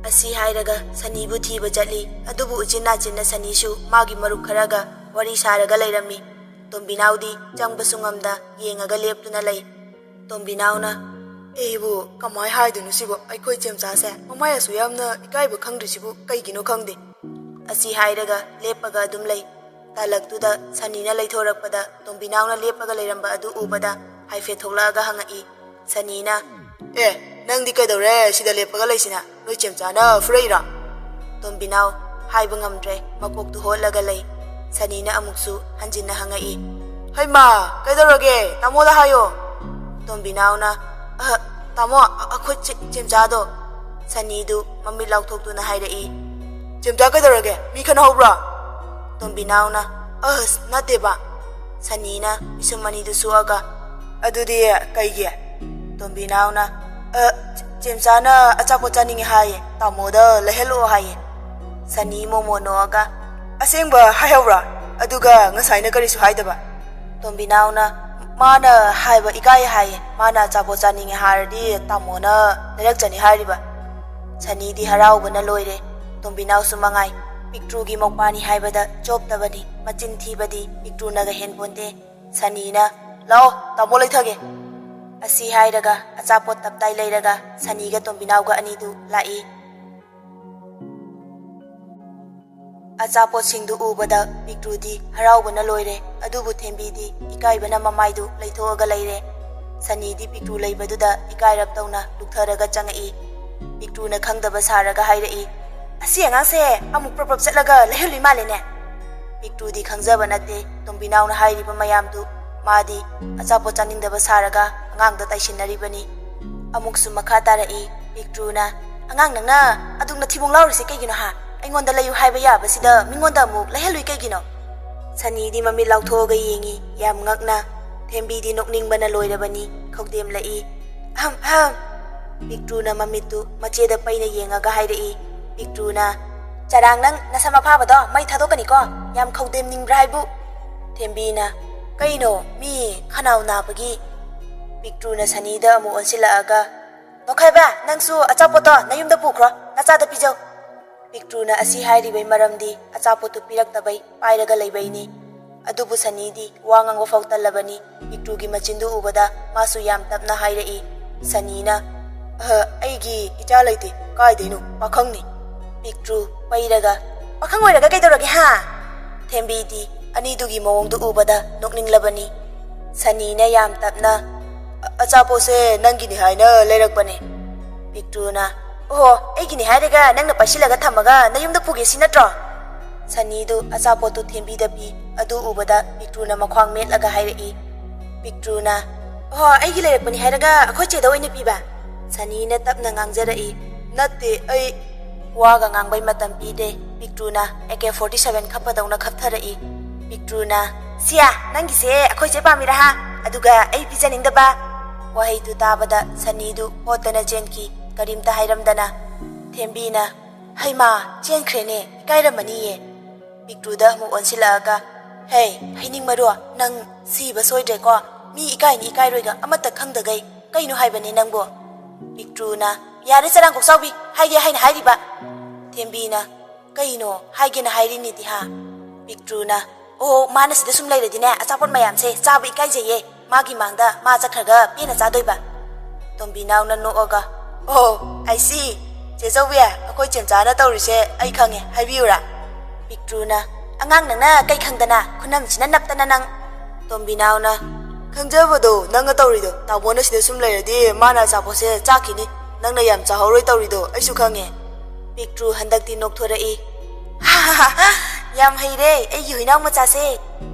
ꯑꯁꯤ ꯍꯥꯏꯔꯒ ꯁꯅꯤꯕꯨ ꯊꯤꯕ ꯆꯠꯂꯤ꯫ ꯑꯗꯨꯕꯨ ꯎꯆꯤꯟ ꯅꯥꯆꯤꯟꯅ ꯁꯅꯤꯁꯨ ꯃꯥꯒꯤ ꯃꯔꯨꯞ ꯈꯔꯒ ꯋꯥꯔꯤ ꯁꯥꯔꯒ ꯂꯩꯔꯝꯃꯤ꯫ ꯇꯣꯝꯕꯤꯅꯥꯎꯗꯤ ꯆꯪꯕꯁꯨ ꯉꯝꯗ ꯌꯦꯡꯉꯒ ꯂꯦꯞꯇꯨꯅ ꯂꯩ꯫ ꯇꯣꯝꯕꯤꯅꯥꯎꯅ, "ꯑꯩꯕꯨ ꯀꯃꯥꯏ ꯍꯥꯏꯗꯣꯏꯅꯣ ꯁꯤꯕꯨ? ꯑꯩꯈꯣꯏ ꯆꯦꯝꯆꯥꯁꯦ ꯃꯃꯥꯏ ꯑꯁꯨ ꯌꯥꯝꯅ ꯏꯀꯥꯏꯕ ꯈꯪꯗ꯭ꯔꯤꯁꯤꯕꯨ ꯀꯩꯒꯤꯅꯣ ꯈꯪꯗꯦ꯫" ꯑꯁꯤ ꯍꯥꯏꯔꯒ ꯂꯦꯞꯄꯒ ꯑꯗꯨꯝ ꯂꯩ꯫ ꯇꯥꯂꯛꯇꯨꯗ ꯁꯅꯤꯅ ꯂꯩꯊꯣꯔꯛꯄꯗ ꯇꯣꯝꯕꯤꯅꯥꯎꯅ ꯂꯦꯞꯄꯒ ꯂꯩꯔꯝꯕ ꯑꯗꯨ ꯎꯕꯗ ꯍꯥꯏꯐꯦꯠ ꯊꯣꯛꯂꯛꯑꯒ ꯍꯪꯉꯛꯏ꯫ ꯁꯅꯤꯅ, "ꯑꯦ, ꯅꯪꯗꯤ ꯀꯩꯗꯧꯔꯦ ꯁꯤꯗ ꯂꯦꯞꯄꯒ ꯂꯩꯁꯤꯅ? ꯅꯣꯏ ꯆꯦꯝꯆꯥꯅ ꯐꯨꯔꯛꯏꯔꯣ?" ꯇꯣꯝꯕꯤꯅꯥꯎ ꯍꯥꯏꯕ ꯉꯝꯗ꯭ꯔꯦ, ꯃꯀꯣꯛꯇꯨ ꯍꯣꯠꯂꯒ ꯂꯩ꯫ ꯁꯅꯤꯅ ꯑꯃꯨꯛꯁꯨ ꯍꯟꯖꯤꯟꯅ ꯍꯪꯉꯛꯏ, "ꯍꯩꯃꯥ, ꯀꯩꯗꯧꯔꯒꯦ? ꯇꯥꯃꯣꯗ ꯍꯥꯏꯌꯣ꯫" ꯇꯣꯝꯕꯤꯅꯥꯎꯅ, "ꯑꯍ, ꯇꯥꯃꯣ, ꯑ-, ꯑꯩꯈꯣꯏ ꯆꯦ-, ꯆꯦꯝꯆꯥꯗꯣ꯫" ꯁꯅꯤꯗꯨ ꯃꯃꯤꯠ ꯂꯥꯎꯊꯣꯛꯇꯨꯅ ꯍꯥꯏꯔꯛꯏ, "ꯆꯦꯝꯆꯥ ꯀꯩꯗꯧꯔꯒꯦ? ꯃꯤ ꯈꯠꯅꯍꯧꯕ꯭ꯔꯣ?" ꯇꯣꯝꯕꯤꯅꯥꯎꯅ, "ꯑꯁ, ꯅꯠꯇꯦꯕ꯫" ꯁꯅꯤꯅ ꯄꯤꯁꯨꯝ ꯑꯅꯤꯗꯨ ꯁꯣꯛꯑꯒ, "ꯑꯗꯨꯗꯤ ꯀꯩꯒꯤ?" ꯇꯣꯝꯕꯤꯅꯥꯎꯅ, "ꯑ, ꯆꯦꯝꯆꯥꯅ ꯑꯆꯥꯄꯣꯠ ꯆꯥꯅꯤꯡꯉꯦ ꯍꯥꯏꯌꯦ, ꯇꯥꯃꯣꯗ ꯂꯩꯍꯜꯂꯛꯑꯣ ꯍꯥꯏꯌꯦ꯫" ꯁꯅꯤ ꯃꯣꯃꯣ ꯅꯣꯛꯑꯒ, "ꯑꯁꯦꯡꯕ ꯍꯥꯏꯍꯧꯕ꯭ꯔꯣ? ꯑꯗꯨꯒ ꯉꯁꯥꯏꯅ ꯀꯔꯤꯁꯨ ꯍꯥꯏꯗꯕ?" ꯇꯣꯝꯕꯤꯅꯥꯎꯅ, ꯃꯥꯅ ꯍꯥꯏꯕ ꯏꯀꯥꯏ ꯍꯥꯏꯌꯦ꯫ ꯃꯥꯅ ꯑꯆꯥꯄꯣꯠ ꯆꯥꯅꯤꯡꯉꯦ ꯍꯥꯏꯔꯗꯤ ꯇꯥꯃꯣꯅ ꯂꯩꯔꯛꯆꯅꯤ ꯍꯥꯏꯔꯤꯕ꯫ ꯁꯅꯤꯗꯤ ꯍꯔꯥꯎꯕꯅ ꯂꯣꯏꯔꯦ꯫ ꯇꯣꯝꯕꯤꯅꯥꯎꯁꯨ ꯃꯉꯥꯏ꯫ ꯄꯤꯛꯇ꯭ꯔꯨꯒꯤ ꯃꯧꯄꯥꯅꯤ ꯍꯥꯏꯕꯗ ꯆꯣꯞꯇꯕꯅꯤ꯫ ꯃꯆꯤꯟ ꯊꯤꯕꯗꯤ ꯄꯤꯛꯇ꯭ꯔꯨꯅꯒ ꯍꯦꯟꯄꯣꯟꯇꯦ꯫ ꯁꯅꯤꯅ, "ꯂꯥꯛꯑꯣ, ꯇꯥꯃꯣ ꯂꯩꯊꯒꯦ"꯫ ꯑꯁꯤ ꯍꯥꯏꯔꯒ ꯑꯆꯥꯄꯣꯠ ꯇꯞꯇꯥꯏ ꯂꯩꯔꯒ ꯁꯅꯤꯒ ꯇꯣꯝꯕꯤꯅꯥꯎꯒ ꯑꯅꯤꯗꯨ ꯂꯥꯛꯏ꯫ ꯑꯆꯥꯄꯣꯠꯁꯤꯡꯗꯨ ꯎꯕꯗ ꯄꯤꯛꯇ꯭ꯔꯨꯗꯤ ꯍꯔꯥꯎꯕꯅ ꯂꯣꯏꯔꯦ, ꯑꯗꯨꯕꯨ ꯊꯦꯝꯕꯤꯗꯤ ꯏꯀꯥꯏꯕꯅ ꯃꯃꯥꯏꯗꯨ ꯂꯩꯊꯣꯛꯑꯒ ꯂꯩꯔꯦ꯫ ꯁꯅꯤꯗꯤ ꯄꯤꯛꯇ꯭ꯔꯨ ꯂꯩꯕꯗꯨꯗ ꯏꯀꯥꯏꯔꯞ ꯇꯧꯅ ꯂꯨꯛꯊꯔꯒ ꯆꯪꯉꯛꯏ꯫ ꯄꯤꯛꯇ꯭ꯔꯨꯅ ꯈꯪꯗꯕ ꯁꯥꯔꯒ ꯍꯥꯏꯔꯛꯏ, "ꯑꯁꯤ ꯑꯉꯥꯡꯁꯦ ꯑꯃꯨꯛ ꯄ꯭ꯔꯞ ꯄ꯭ꯔꯞ ꯆꯠꯂꯒ ꯂꯩꯍꯜꯂꯨꯏ ꯃꯥꯜꯂꯦꯅꯦ"꯫ ꯄꯤꯛꯇ꯭ꯔꯨꯗꯤ ꯈꯪꯖꯕ ꯅꯠꯇꯦ ꯇꯣꯝꯕꯤꯅꯥꯎꯅ ꯍꯥꯏꯔꯤꯕ ꯃꯌꯥꯝꯗꯨ꯫ ꯃꯥꯗꯤ ꯑꯆꯥꯄꯣꯠ ꯆꯥꯅꯤꯡꯗꯕ ꯁꯥꯔꯒ ꯑꯉꯥꯡꯗ ꯇꯥꯏꯁꯤꯟꯅꯔꯤꯕꯅꯤ꯫ ꯑꯃꯨꯛꯁꯨ ꯃꯈꯥ ꯇꯥꯔꯛꯏ ꯄꯤꯛꯇ꯭ꯔꯨꯅ, "ꯑꯉꯥꯡ ꯅꯪꯅ ꯑꯗꯨꯛ ꯅꯊꯤꯕꯣꯡ ꯂꯥꯎꯔꯤꯁꯦ ꯀꯩꯒꯤꯅꯣ ꯍꯥ? ꯑꯩꯉꯣꯟꯗ ꯂꯩꯌꯨ ꯍꯥꯏꯕ ꯌꯥꯕꯁꯤꯗ ꯃꯤꯉꯣꯟꯗ ꯑꯃꯨꯛ ꯂꯩꯍꯜꯂꯨꯏ ꯀꯩꯒꯤꯅꯣ?" ꯁꯅꯤꯗꯤ ꯃꯃꯤꯠ ꯂꯥꯎꯊꯣꯛꯑꯒ ꯌꯦꯡꯉꯤ ꯌꯥꯝ ꯉꯛꯅ꯫ ꯊꯦꯝꯕꯤꯗꯤ ꯅꯣꯛꯅꯤꯡꯕꯅ ꯂꯣꯏꯔꯕꯅꯤ, ꯈꯧꯗꯦꯝꯂꯛꯏ꯫ "ꯑꯍꯝ ꯑꯍꯝ"꯫ ꯄꯤꯛꯇ꯭ꯔꯨꯅ ꯃꯃꯤꯠꯇꯨ ꯃꯆꯦꯗ ꯄꯩꯅ ꯌꯦꯡꯉꯒ ꯍꯥꯏꯔꯛꯏ꯫ ꯄꯤꯛꯇ꯭ꯔꯨꯅ, "ꯆꯔꯥꯡ, ꯅꯪ ꯅꯁꯝ ꯑꯐꯥꯕꯗꯣ ꯃꯩ ꯊꯥꯗꯣꯛꯀꯅꯤꯀꯣ꯫ ꯌꯥꯝ ꯈꯧꯗꯦꯝꯅꯤꯡꯕ꯭ꯔꯥ ꯍꯥꯏꯕꯨ"꯫ ꯊꯦꯝꯕꯤꯅ, "ꯀꯩꯅꯣ, ꯃꯤ ꯈꯅꯥꯎ ꯅꯥꯕꯒꯤ"꯫ ꯄꯤꯛꯇ꯭ꯔꯨꯅ ꯁꯅꯤꯗ ꯑꯃꯨꯛ ꯑꯣꯟꯁꯤꯜꯂꯛꯑꯒ, "ꯇꯣꯈꯥꯏꯕ, ꯅꯪꯁꯨ ꯑꯆꯥꯄꯣꯠꯇꯣ ꯅꯌꯨꯝꯗ ꯄꯨꯈ꯭ꯔꯣ, ꯅꯆꯥꯗ ꯄꯤꯖꯧ"꯫ ꯄꯤꯛꯇ꯭ꯔꯨꯅ ꯑꯁꯤ ꯍꯥꯏꯔꯤꯕꯩ ꯃꯔꯝꯗꯤ ꯑꯆꯥꯄꯣꯠꯇꯨ ꯄꯤꯔꯛꯇꯕꯩ ꯄꯥꯏꯔꯒ ꯂꯩꯕꯩꯅꯤ꯫ ꯑꯗꯨꯕꯨ ꯁꯅꯤꯗꯤ ꯋꯥ ꯉꯥꯡꯕ ꯐꯥꯎ ꯇꯜꯂꯕꯅꯤ꯫ ꯄꯤꯛꯇ꯭ꯔꯨꯒꯤ ꯃꯆꯤꯟꯗꯨ ꯎꯕꯗ ꯃꯥꯁꯨ ꯌꯥꯝ ꯇꯞꯅ ꯍꯥꯏꯔꯛꯏ꯫ ꯁꯅꯤꯅ, "ꯑꯍ, ꯑꯩꯒꯤ ꯏꯆꯥ ꯂꯩꯇꯦ꯫ ꯀꯥꯏꯗꯩꯅꯣ? ꯄꯥꯈꯪꯅꯤ"꯫ ꯄꯤꯛꯇ꯭ꯔꯨ ꯄꯩꯔꯒ, "ꯄꯥꯈꯪ ꯑꯣꯏꯔꯒ ꯀꯩꯗꯧꯔꯒꯦ ꯍꯥ?" ꯊꯦꯝꯕꯤꯗꯤ ꯑꯅꯤꯗꯨꯒꯤ ꯃꯑꯣꯡꯗꯨ ꯎꯕꯗ ꯅꯣꯛꯅꯤꯡꯂꯕꯅꯤ꯫ ꯁꯅꯤꯅ ꯌꯥꯝ ꯇꯞꯅ, "ꯑ-, ꯑꯆꯥꯄꯣꯠꯁꯦ ꯅꯪꯒꯤꯅꯤ ꯍꯥꯏꯅ ꯂꯩꯔꯛꯄꯅꯦ"꯫ ꯄꯤꯛꯇ꯭ꯔꯨꯅ, "ꯑꯣꯍꯣ, ꯑꯩꯒꯤꯅꯤ ꯍꯥꯏꯔꯒ ꯅꯪꯅ ꯄꯥꯏꯁꯤꯜꯂꯒ ꯊꯝꯃꯒ ꯅꯌꯨꯝꯗ ꯄꯨꯒꯦ ꯁꯤ ꯅꯠꯇ꯭ꯔꯣ?" ꯁꯅꯤꯗꯨ ꯑꯆꯥꯄꯣꯠꯇꯨ ꯊꯦꯝꯕꯤꯗ ꯄꯤ꯫ ꯑꯗꯨ ꯎꯕꯗ ꯄꯤꯛꯇ꯭ꯔꯨꯅ ꯃꯈ꯭ꯋꯥꯡ ꯃꯦꯠꯂꯒ ꯍꯥꯏꯔꯛꯏ꯫ ꯄꯤꯛꯇ꯭ꯔꯨꯅ, "ꯑꯣꯍꯣ, ꯑꯩꯒꯤ ꯂꯩꯔꯛꯄꯅꯤ ꯍꯥꯏꯔꯒ ꯑꯩꯈꯣꯏ ꯆꯦꯗ ꯑꯣꯏꯅ ꯄꯤꯕ?" ꯁꯅꯤꯅ ꯇꯞꯅ ꯉꯥꯡꯖꯔꯛꯏ꯫ "ꯅꯠꯇꯦ, ꯑꯩ"꯫ ꯋꯥꯒ ꯉꯥꯡꯕꯩ ꯃꯇꯝ ꯄꯤꯗꯦ꯫ ꯄꯤꯛꯇ꯭ꯔꯨꯅ ꯑꯦ ꯀꯦ ꯐꯣꯔꯇꯤ ꯁꯚꯦꯟ ꯈꯞꯄꯗꯧꯅ ꯈꯞꯊꯔꯛꯏ꯫ ꯄꯤꯛꯇ꯭ꯔꯨꯅ, "ꯁꯤꯌꯥ, ꯅꯪꯒꯤꯁꯦ ꯑꯩꯈꯣꯏ ꯆꯦ ꯄꯥꯝꯃꯤꯔꯥ ꯍꯥ? ꯑꯗꯨꯒ ꯑꯩ ꯄꯤꯖꯅꯤꯡꯗꯕ?" ꯋꯥꯍꯩꯗꯨ ꯇꯥꯕꯗ ꯁꯅꯤꯗꯨ ꯍꯣꯠꯇꯅ ꯆꯦꯟꯈꯤ, ꯀꯔꯤꯝꯇ ꯍꯥꯏꯔꯝꯗꯅ꯫ ꯊꯦꯝꯕꯤꯅ, "ꯍꯩꯃꯥ, ꯆꯦꯟꯈ꯭ꯔꯦꯅꯦ, ꯏꯀꯥꯏꯔꯝꯃꯅꯤꯌꯦ"꯫ ꯄꯤꯛꯇ꯭ꯔꯨꯗ ꯑꯃꯨꯛ ꯑꯣꯟꯁꯤꯜꯂꯛꯑꯒ, "ꯍꯦ, ꯍꯩꯅꯤꯡ ꯃꯔꯨ, ꯅꯪ ꯁꯤꯕ ꯁꯣꯏꯗ꯭ꯔꯦꯀꯣ? ꯃꯤ ꯏꯀꯥꯏꯅꯤ ꯏꯀꯥꯏꯔꯣꯏꯒ ꯑꯃꯠꯇ ꯈꯪꯗꯒꯩ ꯀꯩꯅꯣ ꯍꯥꯏꯕꯅꯦ ꯅꯪꯕꯣ?" ꯄꯤꯛꯇ꯭ꯔꯨꯅ, "ꯌꯥꯔꯦ ꯆꯔꯥꯡ ꯀꯣꯛꯆꯥꯎꯕꯤ, ꯍꯥꯏꯒꯦ ꯍꯥꯏꯅ ꯍꯥꯏꯔꯤꯕ꯫" ꯊꯦꯝꯕꯤꯅ, "ꯀꯩꯅꯣ ꯍꯥꯏꯒꯦꯅ ꯍꯥꯏꯔꯤꯅꯤꯗꯤ ꯍꯥ?" ꯄꯤꯛꯇ꯭ꯔꯨꯅ, "ꯑꯣ, ꯃꯥꯅ ꯁꯤꯗ ꯁꯨꯝ ꯂꯩꯔꯗꯤꯅꯦ, ꯑꯆꯥꯄꯣꯠ ꯃꯌꯥꯝꯁꯦ ꯆꯥꯕ ꯏꯀꯥꯏꯖꯩꯌꯦ꯫ ꯃꯥꯒꯤ ꯃꯥꯡꯗ ꯃꯥ ꯆꯠꯈ꯭ꯔꯒ ꯄꯦꯟꯅ ꯆꯥꯗꯣꯏꯕ꯫" ꯇꯣꯝꯕꯤꯅꯥꯎꯅ ꯅꯣꯛꯑꯒ, "ꯑꯣ, I see꯫ ꯆꯦ ꯆꯧꯕꯤ, ꯑꯩꯈꯣꯏ ꯆꯦꯝꯆꯥꯅ ꯇꯧꯔꯤꯁꯦ ꯑꯩ ꯈꯪꯉꯦ, ꯍꯥꯏꯕꯤꯌꯨꯔꯥ?" ꯄꯤꯛꯇ꯭ꯔꯨꯅ, "ꯑꯉꯥꯡ ꯅꯪꯅ ꯀꯩ ꯈꯪꯗꯅ, ꯈꯨꯅꯝꯁꯤꯅ ꯅꯞꯇꯅ ꯅꯪ꯫" ꯇꯣꯝꯕꯤꯅꯥꯎꯅ, "ꯈꯪꯖꯕꯗꯣ ꯅꯪꯅ ꯇꯧꯔꯤꯗꯣ, ꯇꯥꯃꯣꯅ ꯁꯤꯗ ꯁꯨꯝ ꯂꯩꯔꯗꯤ ꯃꯥꯅ ꯑꯆꯥꯄꯣꯠꯁꯦ ꯆꯥꯈꯤꯅꯤ, ꯅꯪꯅ ꯌꯥꯝ ꯆꯥꯍꯧꯔꯣꯏ ꯇꯧꯔꯤꯗꯣ ꯑꯩꯁꯨ ꯈꯪꯉꯦ꯫" ꯄꯤꯛꯇ꯭ꯔꯨ ꯍꯟꯗꯛꯇꯤ ꯅꯣꯛꯊꯣꯔꯛꯏ꯫ "ꯌꯥꯝ ꯍꯩꯔꯦ ꯑꯩꯒꯤ ꯍꯨꯏꯅꯥꯎ ꯃꯆꯥꯁꯦ!"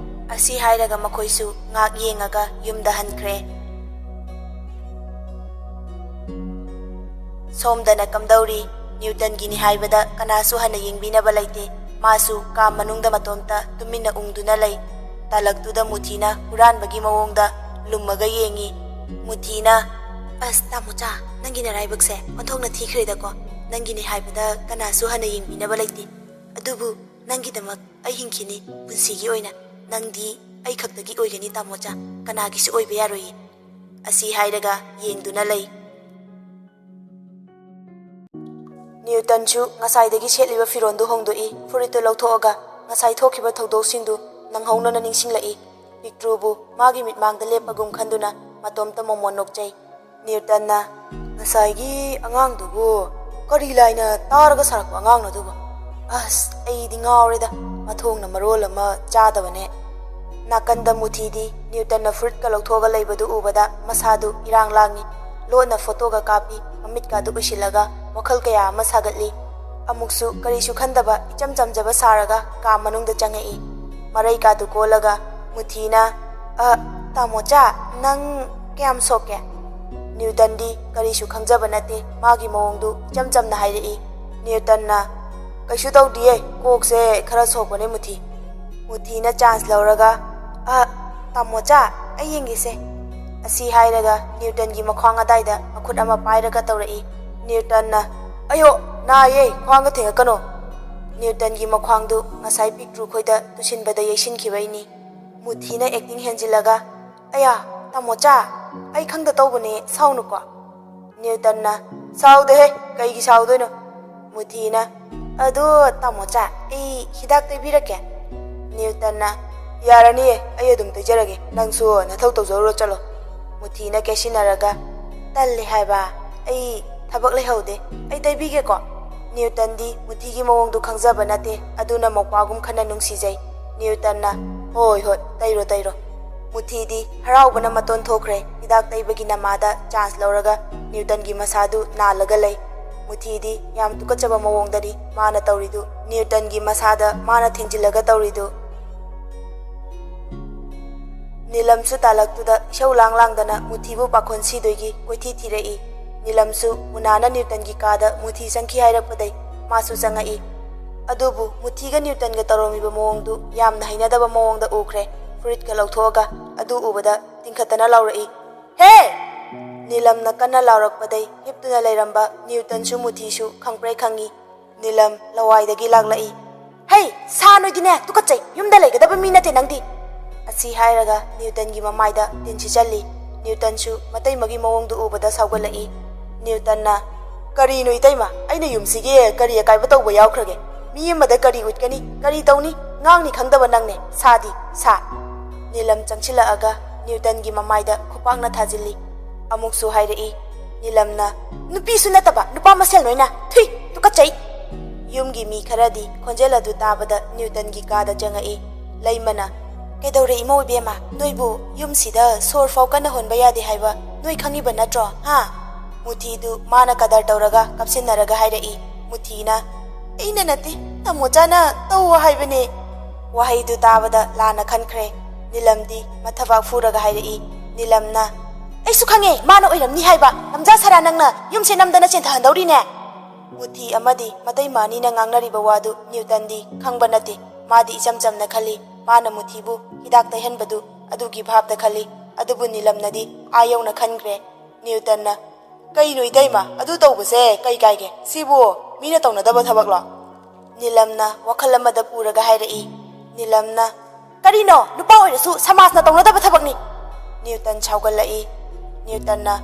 ꯑꯁꯤ ꯍꯥꯏꯔꯒ ꯃꯈꯣꯏꯁꯨ ꯉꯥꯛ ꯌꯦꯡꯉꯒ ꯌꯨꯝꯗ ꯍꯟꯈ꯭ꯔꯦ꯫ ꯁꯣꯝꯗꯅ ꯀꯝꯗꯧꯔꯤ? ꯅ꯭ꯌꯨꯇꯟꯒꯤꯅꯤ ꯍꯥꯏꯕꯗ ꯀꯅꯥꯁꯨ ꯍꯟꯅ ꯌꯦꯡꯕꯤꯅꯕ ꯂꯩꯇꯦ꯫ ꯃꯥꯁꯨ ꯀꯥ ꯃꯅꯨꯡꯗ ꯃꯇꯣꯝꯇ ꯇꯨꯃꯤꯟꯅ ꯎꯪꯗꯨꯅ ꯂꯩ꯫ ꯇꯥꯂꯛꯇꯨꯗ ꯃꯨꯊꯤꯅ ꯍꯨꯔꯥꯟꯕꯒꯤ ꯃꯑꯣꯡꯗ ꯂꯨꯝꯃꯒ ꯌꯦꯡꯉꯤ꯫ ꯃꯨꯊꯤꯅ, "ꯑꯁ, ꯇꯥꯃꯣꯆꯥ, ꯅꯪꯒꯤ ꯅꯔꯥꯏꯕꯛꯁꯦ ꯑꯣꯟꯊꯣꯛꯅ ꯊꯤꯈ꯭ꯔꯦꯗꯀꯣ꯫ ꯅꯪꯒꯤꯅꯤ ꯍꯥꯏꯕꯗ ꯀꯅꯥꯁꯨ ꯍꯟꯅ ꯌꯦꯡꯕꯤꯅꯕ ꯂꯩꯇꯦ꯫ ꯑꯗꯨꯕꯨ ꯅꯪꯒꯤꯗꯃꯛ ꯑꯩ ꯍꯤꯡꯈꯤꯅꯤ, ꯄꯨꯟꯁꯤꯒꯤ ꯑꯣꯏꯅ꯫ ꯅꯪꯗꯤ ꯑꯩ ꯈꯛꯇꯒꯤ ꯑꯣꯏꯒꯅꯤ, ꯇꯥꯃꯣꯆꯥ꯫ ꯀꯅꯥꯒꯤꯁꯨ ꯑꯣꯏꯕ ꯌꯥꯔꯣꯏꯌꯦ꯫" ꯑꯁꯤ ꯍꯥꯏꯔꯒ ꯌꯦꯡꯗꯨꯅ ꯂꯩ꯫ ꯅ꯭ꯌꯨꯇꯟꯁꯨ ꯉꯁꯥꯏꯗꯒꯤ ꯁꯦꯠꯂꯤꯕ ꯐꯤꯔꯣꯟꯗꯨ ꯍꯣꯡꯗꯣꯛꯏ꯫ ꯐꯨꯔꯤꯠꯇꯨ ꯂꯧꯊꯣꯛꯑꯒ ꯉꯁꯥꯏ ꯊꯣꯛꯈꯤꯕ ꯊꯧꯗꯣꯛꯁꯤꯡꯗꯨ ꯅꯪꯍꯧꯅꯅ ꯅꯤꯡꯁꯤꯡꯂꯛꯏ꯫ ꯄꯤꯛꯇ꯭ꯔꯨꯕꯨ ꯃꯥꯒꯤ ꯃꯤꯠꯃꯥꯡꯗ ꯂꯦꯞꯄꯒꯨꯝ ꯈꯟꯗꯨꯅ ꯃꯇꯣꯝꯇ ꯃꯣꯃꯣꯟ ꯅꯣꯛꯆꯩ꯫ ꯅ꯭ꯌꯨꯇꯟꯅ, "ꯉꯁꯥꯏꯒꯤ ꯑꯉꯥꯡꯗꯨꯕꯨ ꯀꯔꯤ ꯂꯥꯏꯅ ꯇꯥꯔꯒ ꯁꯥꯔꯛꯄ ꯑꯉꯥꯡꯅꯣ ꯑꯗꯨꯕꯨ? ꯑꯁ, ꯑꯩꯗꯤ ꯉꯥꯎꯔꯦꯗ, ꯃꯊꯣꯡꯅ ꯃꯔꯣꯜ ꯑꯃ ꯆꯥꯗꯕꯅꯦ꯫" ꯅꯥꯀꯟꯗ ꯃꯨꯊꯤꯗꯤ ꯅ꯭ꯌꯨꯇꯟꯅ ꯐꯨꯔꯤꯠꯀ ꯂꯧꯊꯣꯛꯑꯒ ꯂꯩꯕꯗꯨ ꯎꯕꯗ ꯃꯁꯥꯗꯨ ꯏꯔꯥꯡ ꯂꯥꯡꯉꯤ꯫ ꯂꯣꯟꯅ ꯐꯣꯇꯣꯒ ꯀꯥꯞꯄꯤ, ꯃꯃꯤꯠꯀꯥꯗꯨ ꯎꯏꯁꯤꯜꯂꯒ ꯋꯥꯈꯜ ꯀꯌꯥ ꯑꯃ ꯁꯥꯒꯠꯂꯤ꯫ ꯑꯃꯨꯛꯁꯨ ꯀꯔꯤꯁꯨ ꯈꯟꯗꯕ ꯏꯆꯝ ꯆꯝꯖꯕ ꯁꯥꯔꯒ ꯀꯥ ꯃꯅꯨꯡꯗ ꯆꯪꯉꯛꯏ꯫ ꯃꯔꯩꯀꯥꯗꯨ ꯀꯣꯜꯂꯒ ꯃꯨꯊꯤꯅ, "ꯑ, ꯇꯥꯃꯣꯆꯥ, ꯅꯪ ꯀꯌꯥꯝ ꯁꯣꯛꯀꯦ?" ꯅ꯭ꯌꯨꯇꯟꯗꯤ ꯀꯔꯤꯁꯨ ꯈꯪꯖꯕ ꯅꯠꯇꯦ, ꯃꯥꯒꯤ ꯃꯑꯣꯡꯗꯨ ꯏꯆꯝ ꯆꯝꯅ ꯍꯥꯏꯔꯛꯏ꯫ ꯅ꯭ꯌꯨꯇꯟꯅ, "ꯀꯩꯁꯨ ꯇꯧꯗꯤꯌꯦ, ꯀꯣꯛꯁꯦ ꯈꯔ ꯁꯣꯛꯄꯅꯦ ꯃꯨꯊꯤ꯫" ꯃꯨꯊꯤꯅ ꯆꯥꯟꯁ ꯂꯧꯔꯒ, "ꯑ, ꯇꯥꯃꯣꯆꯥ, ꯑꯩ ꯌꯦꯡꯒꯦꯁꯦ꯫" ꯑꯁꯤ ꯍꯥꯏꯔꯒ ꯅ꯭ꯌꯨꯇꯟꯒꯤ ꯃꯈ꯭ꯋꯥꯡ ꯑꯗꯥꯏꯗ ꯃꯈꯨꯠ ꯑꯃ ꯄꯥꯏꯔꯒ ꯇꯧꯔꯛꯏ꯫ ꯅ꯭ꯌꯨꯇꯟꯅ, "ꯑꯌꯣ, ꯅꯥꯏꯌꯦ, ꯈ꯭ꯋꯥꯡꯒ ꯊꯦꯡꯉꯛꯀꯅꯣ꯫" ꯅ꯭ꯌꯨꯇꯟꯒꯤ ꯃꯈ꯭ꯋꯥꯡꯗꯨ ꯉꯁꯥꯏ ꯄꯤꯛꯇ꯭ꯔꯨ ꯈꯣꯏꯗ ꯇꯨꯁꯤꯟꯕꯗ ꯌꯩꯁꯤꯟꯈꯤꯕꯩꯅꯤ꯫ ꯃꯨꯊꯤꯅ ꯑꯦꯛꯇꯤꯡ ꯍꯦꯟꯖꯤꯜꯂꯒ, "ꯑꯌꯥ, ꯇꯥꯃꯣꯆꯥ, ꯑꯩ ꯈꯪꯗ ꯇꯧꯕꯅꯦ, ꯁꯥꯎꯅꯨꯀꯣ꯫" ꯅ꯭ꯌꯨꯇꯟꯅ, "ꯁꯥꯎꯗꯦꯍꯦ, ꯀꯩꯒꯤ ꯁꯥꯎꯗꯣꯏꯅꯣ?" ꯃꯨꯊꯤꯅ, "ꯑꯗꯣ ꯇꯥꯃꯣꯆꯥ, ꯑꯩ ꯍꯤꯗꯥꯛ ꯇꯩꯕꯤꯔꯛꯀꯦ?" ꯅ꯭ꯌꯨꯇꯟꯅ, "ꯌꯥꯔꯅꯤꯌꯦ, ꯑꯩ ꯑꯗꯨꯝ ꯇꯩꯖꯔꯒꯦ, ꯅꯪꯁꯨ ꯅꯊꯧ ꯇꯧꯖꯔꯨꯔꯣ, ꯆꯠꯂꯣ꯫" ꯃꯨꯊꯤꯅ ꯀꯦꯁꯤꯟꯅꯔꯒ, "ꯇꯜꯂꯦ ꯍꯥꯏꯕ, ꯑꯩ ꯊꯕꯛ ꯂꯩꯍꯧꯗꯦ, ꯑꯩ ꯇꯩꯕꯤꯒꯦꯀꯣ꯫" ꯅ꯭ꯌꯨꯇꯟꯗꯤ ꯃꯨꯊꯤꯒꯤ ꯃꯑꯣꯡꯗꯨ ꯈꯪꯖꯕ ꯅꯠꯇꯦ, ꯑꯗꯨꯅ ꯃꯧꯄ꯭ꯋꯥꯒꯨꯝ ꯈꯟꯅ ꯅꯨꯡꯁꯤꯖꯩ꯫ ꯅ꯭ꯌꯨꯇꯟꯅ, "ꯍꯣꯏ ꯍꯣꯏ, ꯇꯩꯔꯣ ꯇꯩꯔꯣ꯫" ꯃꯨꯊꯤꯗꯤ ꯍꯔꯥꯎꯕꯅ ꯃꯇꯣꯟ ꯊꯣꯛꯈ꯭ꯔꯦ꯫ ꯍꯤꯗꯥꯛ ꯇꯩꯕꯒꯤ ꯅꯃꯥꯗ ꯆꯥꯟꯁ ꯂꯧꯔꯒ ꯅ꯭ꯌꯨꯇꯟꯒꯤ ꯃꯁꯥꯗꯨ ꯅꯥꯜꯂꯒ ꯂꯩ꯫ ꯃꯨꯊꯤꯗꯤ ꯌꯥꯝ ꯇꯨꯀꯠꯆꯕ ꯃꯑꯣꯡꯗꯅꯤ ꯃꯥꯅ ꯇꯧꯔꯤꯗꯨ꯫ ꯅ꯭ꯌꯨꯇꯟꯒꯤ ꯃꯁꯥꯗ ꯃꯥꯅ ꯊꯦꯡꯖꯤꯜꯂꯒ ꯇꯧꯔꯤꯗꯨ꯫ ꯅꯤꯂꯝꯁꯨ ꯇꯥꯂꯛꯇꯨꯗ ꯏꯁꯧ ꯂꯥꯡ ꯂꯥꯡꯗꯅ ꯃꯨꯊꯤꯕꯨ ꯄꯥꯈꯣꯟ ꯁꯤꯗꯣꯏꯒꯤ ꯀꯣꯏꯊꯤ ꯊꯤꯔꯛꯏ꯫ ꯅꯤꯂꯝꯁꯨ ꯃꯨꯅꯥꯅ ꯅ꯭ꯌꯨꯇꯟꯒꯤ ꯀꯥꯗ ꯃꯨꯊꯤ ꯆꯪꯈꯤ ꯍꯥꯏꯔꯛꯄꯗꯩ ꯃꯥꯁꯨ ꯆꯪꯉꯛꯏ꯫ ꯑꯗꯨꯕꯨ ꯃꯨꯊꯤꯒ ꯅ꯭ꯌꯨꯇꯟꯒ ꯇꯧꯔꯝꯃꯤꯕ ꯃꯑꯣꯡꯗꯨ ꯌꯥꯝꯅ ꯍꯩꯅꯗꯕ ꯃꯑꯣꯡꯗ ꯎꯈ꯭ꯔꯦ꯫ ꯐꯨꯔꯤꯠꯀ ꯂꯧꯊꯣꯛꯑꯒ ꯑꯗꯨ ꯎꯕꯗ ꯇꯤꯡꯈꯠꯇꯅ ꯂꯥꯎꯔꯛꯏ, "ꯍꯦ!" ꯅꯤꯂꯝꯅ ꯀꯟꯅ ꯂꯥꯎꯔꯛꯄꯗꯩ ꯍꯤꯞꯇꯨꯅ ꯂꯩꯔꯝꯕ ꯅ꯭ꯌꯨꯇꯟꯁꯨ ꯃꯨꯊꯤꯁꯨ ꯈꯪꯄ꯭ꯔꯦ ꯈꯪꯉꯤ꯫ ꯅꯤꯂꯝ ꯂꯋꯥꯏꯗꯒꯤ ꯂꯥꯛꯂꯛꯏ꯫ "ꯍꯩ, ꯁꯥ ꯅꯣꯏꯗꯤꯅꯦ, ꯇꯨꯀꯠꯆꯩ, ꯌꯨꯝꯗ ꯂꯩꯒꯗꯕ ꯃꯤ ꯅꯠꯇꯦ ꯅꯪꯗꯤ꯫" ꯑꯁꯤ ꯍꯥꯏꯔꯒ ꯅ꯭ꯌꯨꯇꯟꯒꯤ ꯃꯃꯥꯏꯗ ꯇꯤꯟ ꯁꯤꯠꯆꯜꯂꯤ꯫ ꯅ꯭ꯌꯨꯇꯟꯁꯨ ꯃꯇꯩꯃꯒꯤ ꯃꯑꯣꯡꯗꯨ ꯎꯕꯗ ꯁꯥꯎꯒꯠꯂꯛꯏ꯫ ꯅ꯭ꯌꯨꯇꯟꯅ, "ꯀꯔꯤꯅꯣ ꯏꯇꯩꯃ, ꯑꯩꯅ ꯌꯨꯝꯁꯤꯒꯤ ꯀꯔꯤ ꯑꯀꯥꯏꯕ ꯇꯧꯕ ꯌꯥꯎꯈ꯭ꯔꯒꯦ? ꯃꯤ ꯑꯃꯗ ꯀꯔꯤ ꯎꯠꯀꯅꯤ, ꯀꯔꯤ ꯇꯧꯅꯤ? ꯉꯥꯡꯅꯤ ꯈꯪꯗꯕ ꯅꯪꯅꯦ, ꯁꯥꯗꯤ ꯁꯥ꯫" ꯅꯤꯂꯝ ꯆꯪꯁꯤꯜꯂꯛꯑꯒ ꯅ꯭ꯌꯨꯇꯟꯒꯤ ꯃꯃꯥꯏꯗ ꯈꯨꯄꯥꯛꯅ ꯊꯥꯖꯤꯜꯂꯤ꯫ ꯑꯃꯨꯛꯁꯨ ꯍꯥꯏꯔꯛꯏ꯫ ꯅꯤꯂꯝꯅ, "ꯅꯨꯄꯤꯁꯨ ꯅꯠꯇꯕ ꯅꯨꯄꯥ ꯃꯁꯦꯜ ꯅꯣꯏꯅ, ꯊꯨꯏ, ꯇꯨꯀꯠꯆꯩ!" ꯌꯨꯝꯒꯤ ꯃꯤ ꯈꯔꯗꯤ ꯈꯣꯟꯖꯦꯜ ꯑꯗꯨ ꯇꯥꯕꯗ ꯅ꯭ꯌꯨꯇꯟꯒꯤ ꯀꯥꯗ ꯆꯪꯉꯛꯏ꯫ ꯂꯩꯃꯅ, "ꯀꯩꯗꯧꯔꯦ ꯏꯃꯧ ꯏꯕꯦꯝꯃ? ꯅꯣꯏꯕꯨ ꯌꯨꯝꯁꯤꯗ ꯁꯣꯔ ꯐꯥꯎ ꯀꯟꯅ ꯍꯣꯟꯕ ꯌꯥꯗꯦ ꯍꯥꯏꯕ ꯅꯣꯏ ꯈꯪꯉꯤꯕ ꯅꯠꯇ꯭ꯔꯣ, ꯍꯥ?" ꯃꯨꯊꯤꯗꯨ ꯃꯥꯅ ꯀꯗꯔ ꯇꯧꯔꯒ ꯀꯞꯁꯤꯟꯅꯔꯒ ꯍꯥꯏꯔꯛꯏ꯫ ꯃꯨꯊꯤꯅ, "ꯑꯩꯅ ꯅꯠꯇꯦ, ꯇꯥꯃꯣꯆꯥꯅ ꯇꯧ ꯍꯥꯏꯕꯅꯦ꯫" ꯋꯥꯍꯩꯗꯨ ꯇꯥꯕꯗ ꯂꯥꯟꯅ ꯈꯟꯈ꯭ꯔꯦ꯫ ꯅꯤꯂꯝꯗꯤ ꯃꯊꯕꯥꯛ ꯐꯨꯔꯒ ꯍꯥꯏꯔꯛꯏ꯫ ꯅꯤꯂꯝꯅ, "ꯑꯩꯁꯨ ꯈꯪꯉꯦ, ꯃꯥꯅ ꯑꯣꯏꯔꯝꯅꯤ ꯍꯥꯏꯕ꯫ ꯅꯝꯖꯥ ꯁꯥꯔꯥ ꯅꯪꯅ ꯌꯨꯝꯁꯦ ꯅꯝꯗꯅ ꯆꯦꯟꯊꯍꯟꯗꯧꯔꯤꯅꯦ?" ꯃꯨꯊꯤ ꯑꯃꯗꯤ ꯃꯇꯩꯃ ꯑꯅꯤꯅ ꯉꯥꯡꯅꯔꯤꯕ ꯋꯥꯗꯨ ꯅ꯭ꯌꯨꯇꯟꯗꯤ ꯈꯪꯕ ꯅꯠꯇꯦ꯫ ꯃꯥꯗꯤ ꯏꯆꯝ ꯆꯝꯅ ꯈꯜꯂꯤ꯫ ꯃꯥꯅ ꯃꯨꯊꯤꯕꯨ ꯍꯤꯗꯥꯛ ꯇꯩꯍꯟꯕꯗꯨ ꯑꯗꯨꯒꯤ ꯚꯥꯞꯇ ꯈꯜꯂꯤ꯫ ꯑꯗꯨꯕꯨ ꯅꯤꯂꯝꯅꯗꯤ ꯑꯥ ꯌꯧꯅ ꯈꯟꯈ꯭ꯔꯦ꯫ ꯅ꯭ꯌꯨꯇꯟꯅ, "ꯀꯩꯅꯣ ꯏꯇꯩꯃ, ꯑꯗꯨ ꯇꯧꯕꯁꯦ ꯀꯩ ꯀꯥꯏꯒꯦ? ꯁꯤꯕꯨ ꯃꯤꯅ ꯇꯧꯅꯗꯕ ꯊꯕꯛꯂꯣ?" ꯅꯤꯂꯝꯅ ꯋꯥꯈꯜ ꯑꯃꯗ ꯄꯨꯔꯒ ꯍꯥꯏꯔꯛꯏ꯫ ꯅꯤꯂꯝꯅ, "ꯀꯔꯤꯅꯣ? ꯅꯨꯄꯥ ꯑꯣꯏꯔꯁꯨ ꯁꯃꯥꯖꯅ ꯇꯧꯅꯗꯕ ꯊꯕꯛꯅꯤ꯫" ꯅ꯭ꯌꯨꯇꯟ ꯁꯥꯎꯒꯠꯂꯛꯏ꯫ ꯅ꯭ꯌꯨꯇꯟꯅ,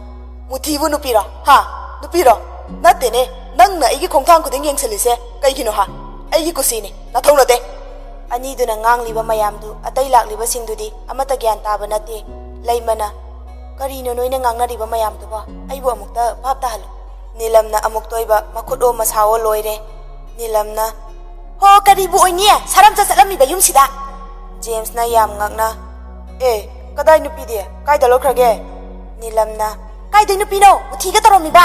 "ꯃꯨꯊꯤꯕꯨ ꯅꯨꯄꯤꯔꯣ? ꯍꯥ? ꯅꯨꯄꯤꯔꯣ? ꯅꯠꯇꯦꯅꯦ, ꯅꯪꯅ ꯑꯩꯒꯤ ꯈꯣꯡꯊꯥꯡ ꯈꯨꯗꯤꯡ ꯌꯦꯡꯁꯤꯜꯂꯤꯁꯦ ꯀꯩꯒꯤꯅꯣ ꯍꯥ? ꯑꯩꯒꯤ ꯀꯨꯁꯤꯅꯤ, ꯅꯊꯧ ꯅꯠꯇꯦ!" ꯑꯅꯤꯗꯨꯅ ꯉꯥꯡꯂꯤꯕ ꯃꯌꯥꯝꯗꯨ ꯑꯇꯩ ꯂꯥꯛꯂꯤꯕꯁꯤꯡꯗꯨꯗꯤ ꯑꯃꯠꯇ ꯒ꯭ꯌꯥꯟ ꯇꯥꯕ ꯅꯠꯇꯦ꯫ ꯂꯩꯃꯅ, "ꯀꯔꯤꯅꯣ ꯅꯣꯏꯅ ꯉꯥꯡꯅꯔꯤꯕ ꯃꯌꯥꯝꯗꯨꯕꯣ? ꯑꯩꯕꯨ ꯑꯃꯨꯛꯇ ꯚꯥꯞ ꯇꯥꯍꯜꯂꯨ꯫" ꯅꯤꯂꯝꯅ ꯑꯃꯨꯛꯇ ꯑꯣꯏꯕ ꯃꯈꯨꯠ ꯑꯣ ꯃꯁꯥ ꯑꯣ ꯂꯣꯏꯔꯦ꯫ ꯅꯤꯂꯝꯅ, "ꯍꯣ, ꯀꯔꯤꯕꯨ ꯑꯣꯏꯅꯤ? ꯁꯥꯔꯝꯆꯠ ꯆꯠꯂꯝꯃꯤꯕ ꯌꯨꯝꯁꯤꯗ?" ꯖꯦꯝꯁꯅ ꯌꯥꯝ ꯉꯛꯅ, "ꯑꯦ, ꯀꯗꯥꯏ ꯅꯨꯄꯤꯗꯤ? ꯀꯥꯏꯗ ꯂꯣꯠꯈ꯭ꯔꯒꯦ?" ꯅꯤꯂꯝꯅ, "ꯀꯥꯏꯗꯩ ꯅꯨꯄꯤꯅꯣ? ꯃꯨꯊꯤꯒ ꯇꯧꯔꯝꯃꯤꯕ!"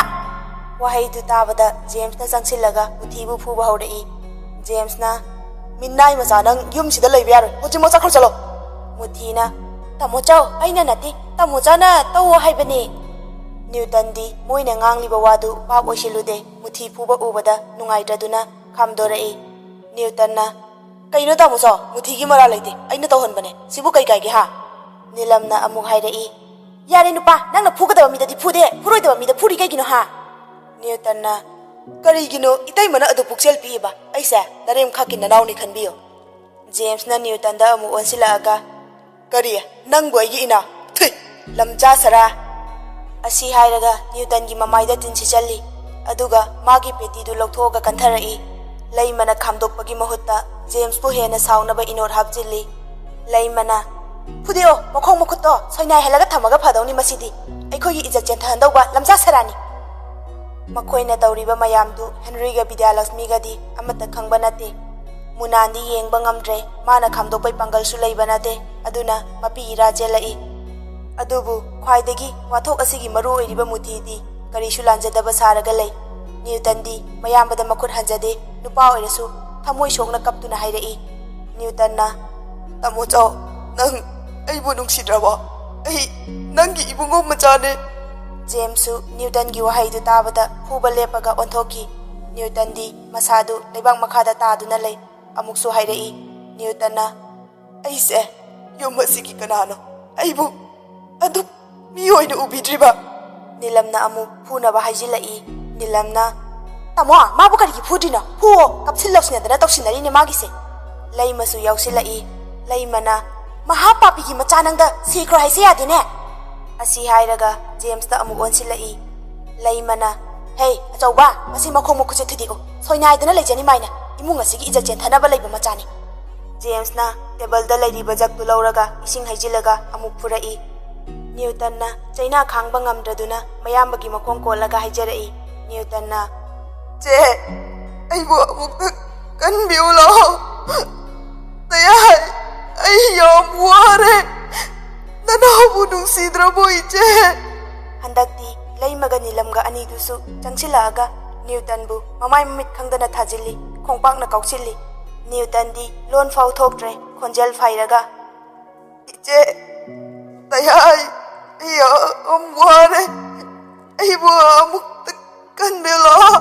ꯋꯥꯍꯩꯗꯨ ꯇꯥꯕꯗ ꯖꯦꯝꯁꯅ ꯆꯪꯁꯤꯜꯂꯒ ꯃꯨꯊꯤꯕꯨ ꯐꯨꯕ ꯍꯧꯔꯛꯏ꯫ ꯖꯦꯝꯁꯅ, "ꯃꯤꯅꯥꯏ ꯃꯆꯥ, ꯅꯪ ꯌꯨꯝꯁꯤꯗ ꯂꯩꯕ ꯌꯥꯔꯣꯏ, ꯍꯧꯖꯤꯛꯃꯛ ꯆꯠꯈ꯭ꯔꯣ ꯆꯠꯂꯣ!" ꯃꯨꯊꯤꯅ, "ꯇꯥꯃꯣ ꯆꯥꯎ, ꯑꯩꯅ ꯅꯠꯇꯦ, ꯇꯥꯃꯣ ꯆꯥꯅ ꯇꯧꯑꯣ ꯍꯥꯏꯕꯅꯦ꯫" ꯅ꯭ꯌꯨꯇꯟꯗꯤ ꯃꯣꯏꯅ ꯉꯥꯡꯂꯤꯕ ꯋꯥꯗꯨ ꯚꯥꯞ ꯑꯣꯏꯁꯤꯜꯂꯨꯗꯦ, ꯃꯨꯊꯤ ꯐꯨꯕ ꯎꯕꯗ ꯅꯨꯡꯉꯥꯏꯇ꯭ꯔꯗꯨꯅ ꯈꯥꯝꯗꯣꯔꯛꯏ꯫ ꯅ꯭ꯌꯨꯇꯟꯅ, "ꯀꯩꯅꯣ ꯇꯥꯃꯣ ꯆꯥꯎ, ꯃꯨꯊꯤꯒꯤ ꯃꯔꯥꯜ ꯂꯩꯇꯦ, ꯑꯩꯅ ꯇꯧꯍꯟꯕꯅꯦ, ꯁꯤꯕꯨ ꯀꯩ ꯀꯥꯏꯒꯦ ꯍꯥ?" ꯅꯤꯂꯝꯅ ꯑꯃꯨꯛ ꯍꯥꯏꯔꯛꯏ, "ꯌꯥꯔꯦ ꯅꯨꯄꯥ, ꯅꯪꯅ ꯐꯨꯒꯗꯕ ꯃꯤꯗꯗꯤ ꯐꯨꯗꯦ, ꯐꯨꯔꯣꯏꯗꯕ ꯃꯤꯗ ꯐꯨꯔꯤ ꯀꯩꯒꯤꯅꯣ ꯍꯥ?" ꯅ꯭ꯌꯨꯇꯟꯅ, "ꯀꯔꯤꯒꯤꯅꯣ ꯏꯇꯩꯃꯅ ꯑꯗꯨ ꯄꯨꯛꯆꯦꯜ ꯄꯤꯛꯏꯕ? ꯑꯩꯁꯦ ꯅꯔꯦꯝꯈꯥꯛꯀꯤ ꯅꯅꯥꯎꯅꯤ ꯈꯟꯕꯤꯌꯨ꯫" ꯖꯦꯝꯁꯅ ꯅ꯭ꯌꯨꯇꯟꯗ ꯑꯃꯨꯛ ꯑꯣꯟꯁꯤꯜꯂꯛꯑꯒ, "ꯀꯔꯤ? ꯅꯪꯕꯨ ꯑꯩꯒꯤ ꯏꯅꯥꯎ? ꯊꯨꯏ! ꯂꯝꯆꯥ ꯁꯔꯥ!" ꯑꯁꯤ ꯍꯥꯏꯔꯒ ꯅ꯭ꯌꯨꯇꯟꯒꯤ ꯃꯃꯥꯏꯗ ꯇꯤꯟ ꯁꯤꯠꯆꯜꯂꯤ꯫ ꯑꯗꯨꯒ ꯃꯥꯒꯤ ꯄꯦꯇꯤꯗꯨ ꯂꯧꯊꯣꯛꯑꯒ ꯀꯟꯊꯔꯛꯏ꯫ ꯂꯩꯃꯅ ꯈꯥꯝꯗꯣꯛꯄꯒꯤ ꯃꯍꯨꯠꯇ ꯖꯦꯝꯁꯄꯨ ꯍꯦꯟꯅ ꯁꯥꯎꯅꯕ ꯏꯅꯣꯠ ꯍꯥꯞꯆꯤꯜꯂꯤ꯫ ꯂꯩꯃꯅ, "ꯐꯨꯗꯦꯛꯑꯣ, ꯃꯈꯣꯡ ꯃꯈꯨꯠꯇꯣ ꯁꯣꯏꯅꯥꯏꯍꯜꯂꯒ ꯊꯝꯃꯒ ꯐꯗꯧꯅꯤ ꯃꯁꯤꯗꯤ꯫ ꯑꯩꯈꯣꯏꯒꯤ ꯏꯖꯠ ꯆꯦꯟꯊꯍꯟꯗꯧꯕ ꯂꯝꯆꯥ ꯁꯔꯥꯅꯤ!" ꯃꯈꯣꯏꯅ ꯇꯧꯔꯤꯕ ꯃꯌꯥꯝꯗꯨ ꯍꯦꯟꯔꯤꯒ ꯕꯤꯗ꯭ꯌꯥꯂꯛꯁꯃꯤꯒꯗꯤ ꯑꯃꯠꯇ ꯈꯪꯕ ꯅꯠꯇꯦ꯫ ꯃꯨꯅꯥꯟꯗꯤ ꯌꯦꯡꯕ ꯉꯝꯗ꯭ꯔꯦ, ꯃꯥꯅ ꯈꯥꯝꯗꯣꯛꯄꯩ ꯄꯥꯡꯒꯜꯁꯨ ꯂꯩꯕ ꯅꯠꯇꯦ, ꯑꯗꯨꯅ ꯃꯄꯤ ꯏꯔꯥ ꯆꯦꯜꯂꯛꯏ꯫ ꯑꯗꯨꯕꯨ ꯈ꯭ꯋꯥꯏꯗꯒꯤ ꯋꯥꯊꯣꯛ ꯑꯁꯤꯒꯤ ꯃꯔꯨ ꯑꯣꯏꯔꯤꯕ ꯃꯨꯊꯤꯗꯤ ꯀꯔꯤꯁꯨ ꯂꯥꯟꯖꯗꯕ ꯁꯥꯔꯒ ꯂꯩ꯫ ꯅ꯭ꯌꯨꯇꯟꯗꯤ ꯃꯌꯥꯝꯕꯗ ꯃꯈꯨꯠ ꯍꯟꯖꯗꯦ, ꯅꯨꯄꯥ ꯑꯣꯏꯔꯁꯨ ꯊꯃꯣꯏ ꯁꯣꯛꯅ ꯀꯞꯇꯨꯅ ꯍꯥꯏꯔꯛꯏ꯫ ꯅ꯭ꯌꯨꯇꯟꯅ, "ꯇꯥꯃꯣ ꯆꯥꯎ, ꯅꯪ ꯑꯩꯕꯨ ꯅꯨꯡꯁꯤꯗ꯭ꯔꯕꯣ? ꯑꯩ ꯅꯪꯒꯤ ꯏꯕꯨꯡꯉꯣ ꯃꯆꯥꯅꯦ꯫" ꯖꯦꯝꯁꯁꯨ ꯅ꯭ꯌꯨꯇꯟꯒꯤ ꯋꯥꯍꯩꯗꯨ ꯇꯥꯕꯗ ꯐꯨꯕ ꯂꯦꯞꯄꯒ ꯑꯣꯟꯊꯣꯛꯈꯤ꯫ ꯅ꯭ꯌꯨꯇꯟꯗꯤ ꯃꯁꯥꯗꯨ ꯂꯩꯕꯥꯛ ꯃꯈꯥꯗ ꯇꯥꯗꯨꯅ ꯂꯩ꯫ ꯑꯃꯨꯛꯁꯨ ꯍꯥꯏꯔꯛꯏ꯫ ꯅ꯭ꯌꯨꯇꯟꯅ, "ꯑꯩꯁꯦ ꯌꯨꯝ ꯑꯁꯤꯒꯤ ꯀꯅꯥꯅꯣ? ꯑꯩꯕꯨ ꯑꯗꯨꯛ ꯃꯤ ꯑꯣꯏꯅ ꯎꯕꯤꯗ꯭ꯔꯤꯕ?" ꯅꯤꯂꯝꯅ ꯑꯃꯨꯛ ꯐꯨꯅꯕ ꯍꯥꯏꯖꯤꯜꯂꯛꯏ꯫ ꯅꯤꯂꯝꯅ, "ꯇꯥꯃꯣ, ꯃꯥꯕꯨ ꯀꯔꯤꯒꯤ ꯐꯨꯗ꯭ꯔꯤꯅꯣ? ꯐꯨꯑꯣ, ꯀꯞꯁꯤꯟ ꯂꯧꯁꯤꯟꯅꯗꯅ ꯇꯧꯁꯤꯟꯅꯔꯤꯅꯦ ꯃꯥꯒꯤꯁꯦ꯫" ꯂꯩꯃꯁꯨ ꯌꯥꯎꯁꯤꯜꯂꯛꯏ꯫ ꯂꯩꯃꯅ, "ꯃꯍꯥ ꯄꯥꯄꯤꯒꯤ ꯃꯆꯥ, ꯅꯪꯗ ꯁꯤꯈ꯭ꯔꯣ ꯍꯥꯏꯁꯦ ꯌꯥꯗꯦꯅꯦ!" ꯑꯁꯤ ꯍꯥꯏꯔꯒ ꯖꯦꯝꯁꯇ ꯑꯃꯨꯛ ꯑꯣꯟꯁꯤꯜꯂꯛꯏ꯫ ꯂꯩꯃꯅ, "ꯍꯦ, ꯑꯆꯧꯕ, ꯃꯁꯤ ꯃꯈꯣꯡ ꯃꯈꯨꯠꯁꯦ ꯊꯨꯗꯦꯛꯎ, ꯁꯣꯏꯅꯥꯏꯗꯅ ꯂꯩꯖꯅꯤ ꯃꯥꯏꯅ, ꯏꯃꯨꯡ ꯑꯁꯤꯒꯤ ꯏꯖꯠ ꯆꯦꯟꯊꯅꯕ ꯂꯩꯕ ꯃꯆꯥꯅꯤ꯫" ꯖꯦꯝꯁꯅ ꯇꯦꯕꯜꯗ ꯂꯩꯔꯤꯕ ꯖꯛꯇꯨ ꯂꯧꯔꯒ ꯏꯁꯤꯡ ꯍꯩꯖꯤꯜꯂꯒ ꯑꯃꯨꯛ ꯐꯨꯔꯛꯏ꯫ ꯅ꯭ꯌꯨꯇꯟꯅ ꯆꯩꯅꯥ ꯈꯥꯡꯕ ꯉꯝꯗ꯭ꯔꯗꯨꯅ ꯃꯌꯥꯝꯕꯒꯤ ꯃꯈꯣꯡ ꯀꯣꯜꯂꯒ ꯍꯥꯏꯖꯔꯛꯏ꯫ ꯅ꯭ꯌꯨꯇꯟꯅ, "ꯆꯦ, ꯑꯩꯕꯨ ꯑꯃꯨꯛꯇ ꯀꯟꯕꯤꯌꯨ ꯂꯥꯛꯑꯣ꯫ ꯇꯌꯥꯏ, ꯑꯩ ꯌꯥꯝ ꯋꯥꯔꯦ꯫ ꯅꯅꯥꯎꯕꯨ ꯅꯨꯡꯁꯤꯗ꯭ꯔꯕꯣ, ꯏꯆꯦ?" ꯍꯟꯗꯛꯇꯤ ꯂꯩꯃꯒ ꯅꯤꯂꯝꯒ ꯑꯅꯤꯗꯨꯁꯨ ꯆꯪꯁꯤꯜꯂꯛꯑꯒ ꯅ꯭ꯌꯨꯇꯟꯕꯨ ꯃꯃꯥꯏ ꯃꯃꯤꯠ ꯈꯪꯗꯅ ꯊꯥꯖꯤꯜꯂꯤ, ꯈꯣꯡꯄꯥꯛꯅ ꯀꯥꯎꯁꯤꯜꯂꯤ꯫ ꯅ꯭ꯌꯨꯇꯟꯗꯤ ꯂꯣꯟ ꯐꯥꯎ ꯊꯣꯛꯇ꯭ꯔꯦ, ꯈꯣꯟꯖꯦꯜ ꯐꯩꯔꯒ, "ꯏꯆꯦ, ꯇꯌꯥꯏ, ꯑꯩ ꯌꯥꯝ ꯋꯥꯔꯦ꯫ ꯑꯩꯕꯨ ꯑꯃꯨꯛꯇ ꯀꯟꯕꯤꯌꯨ ꯂꯥꯛꯑꯣ꯫"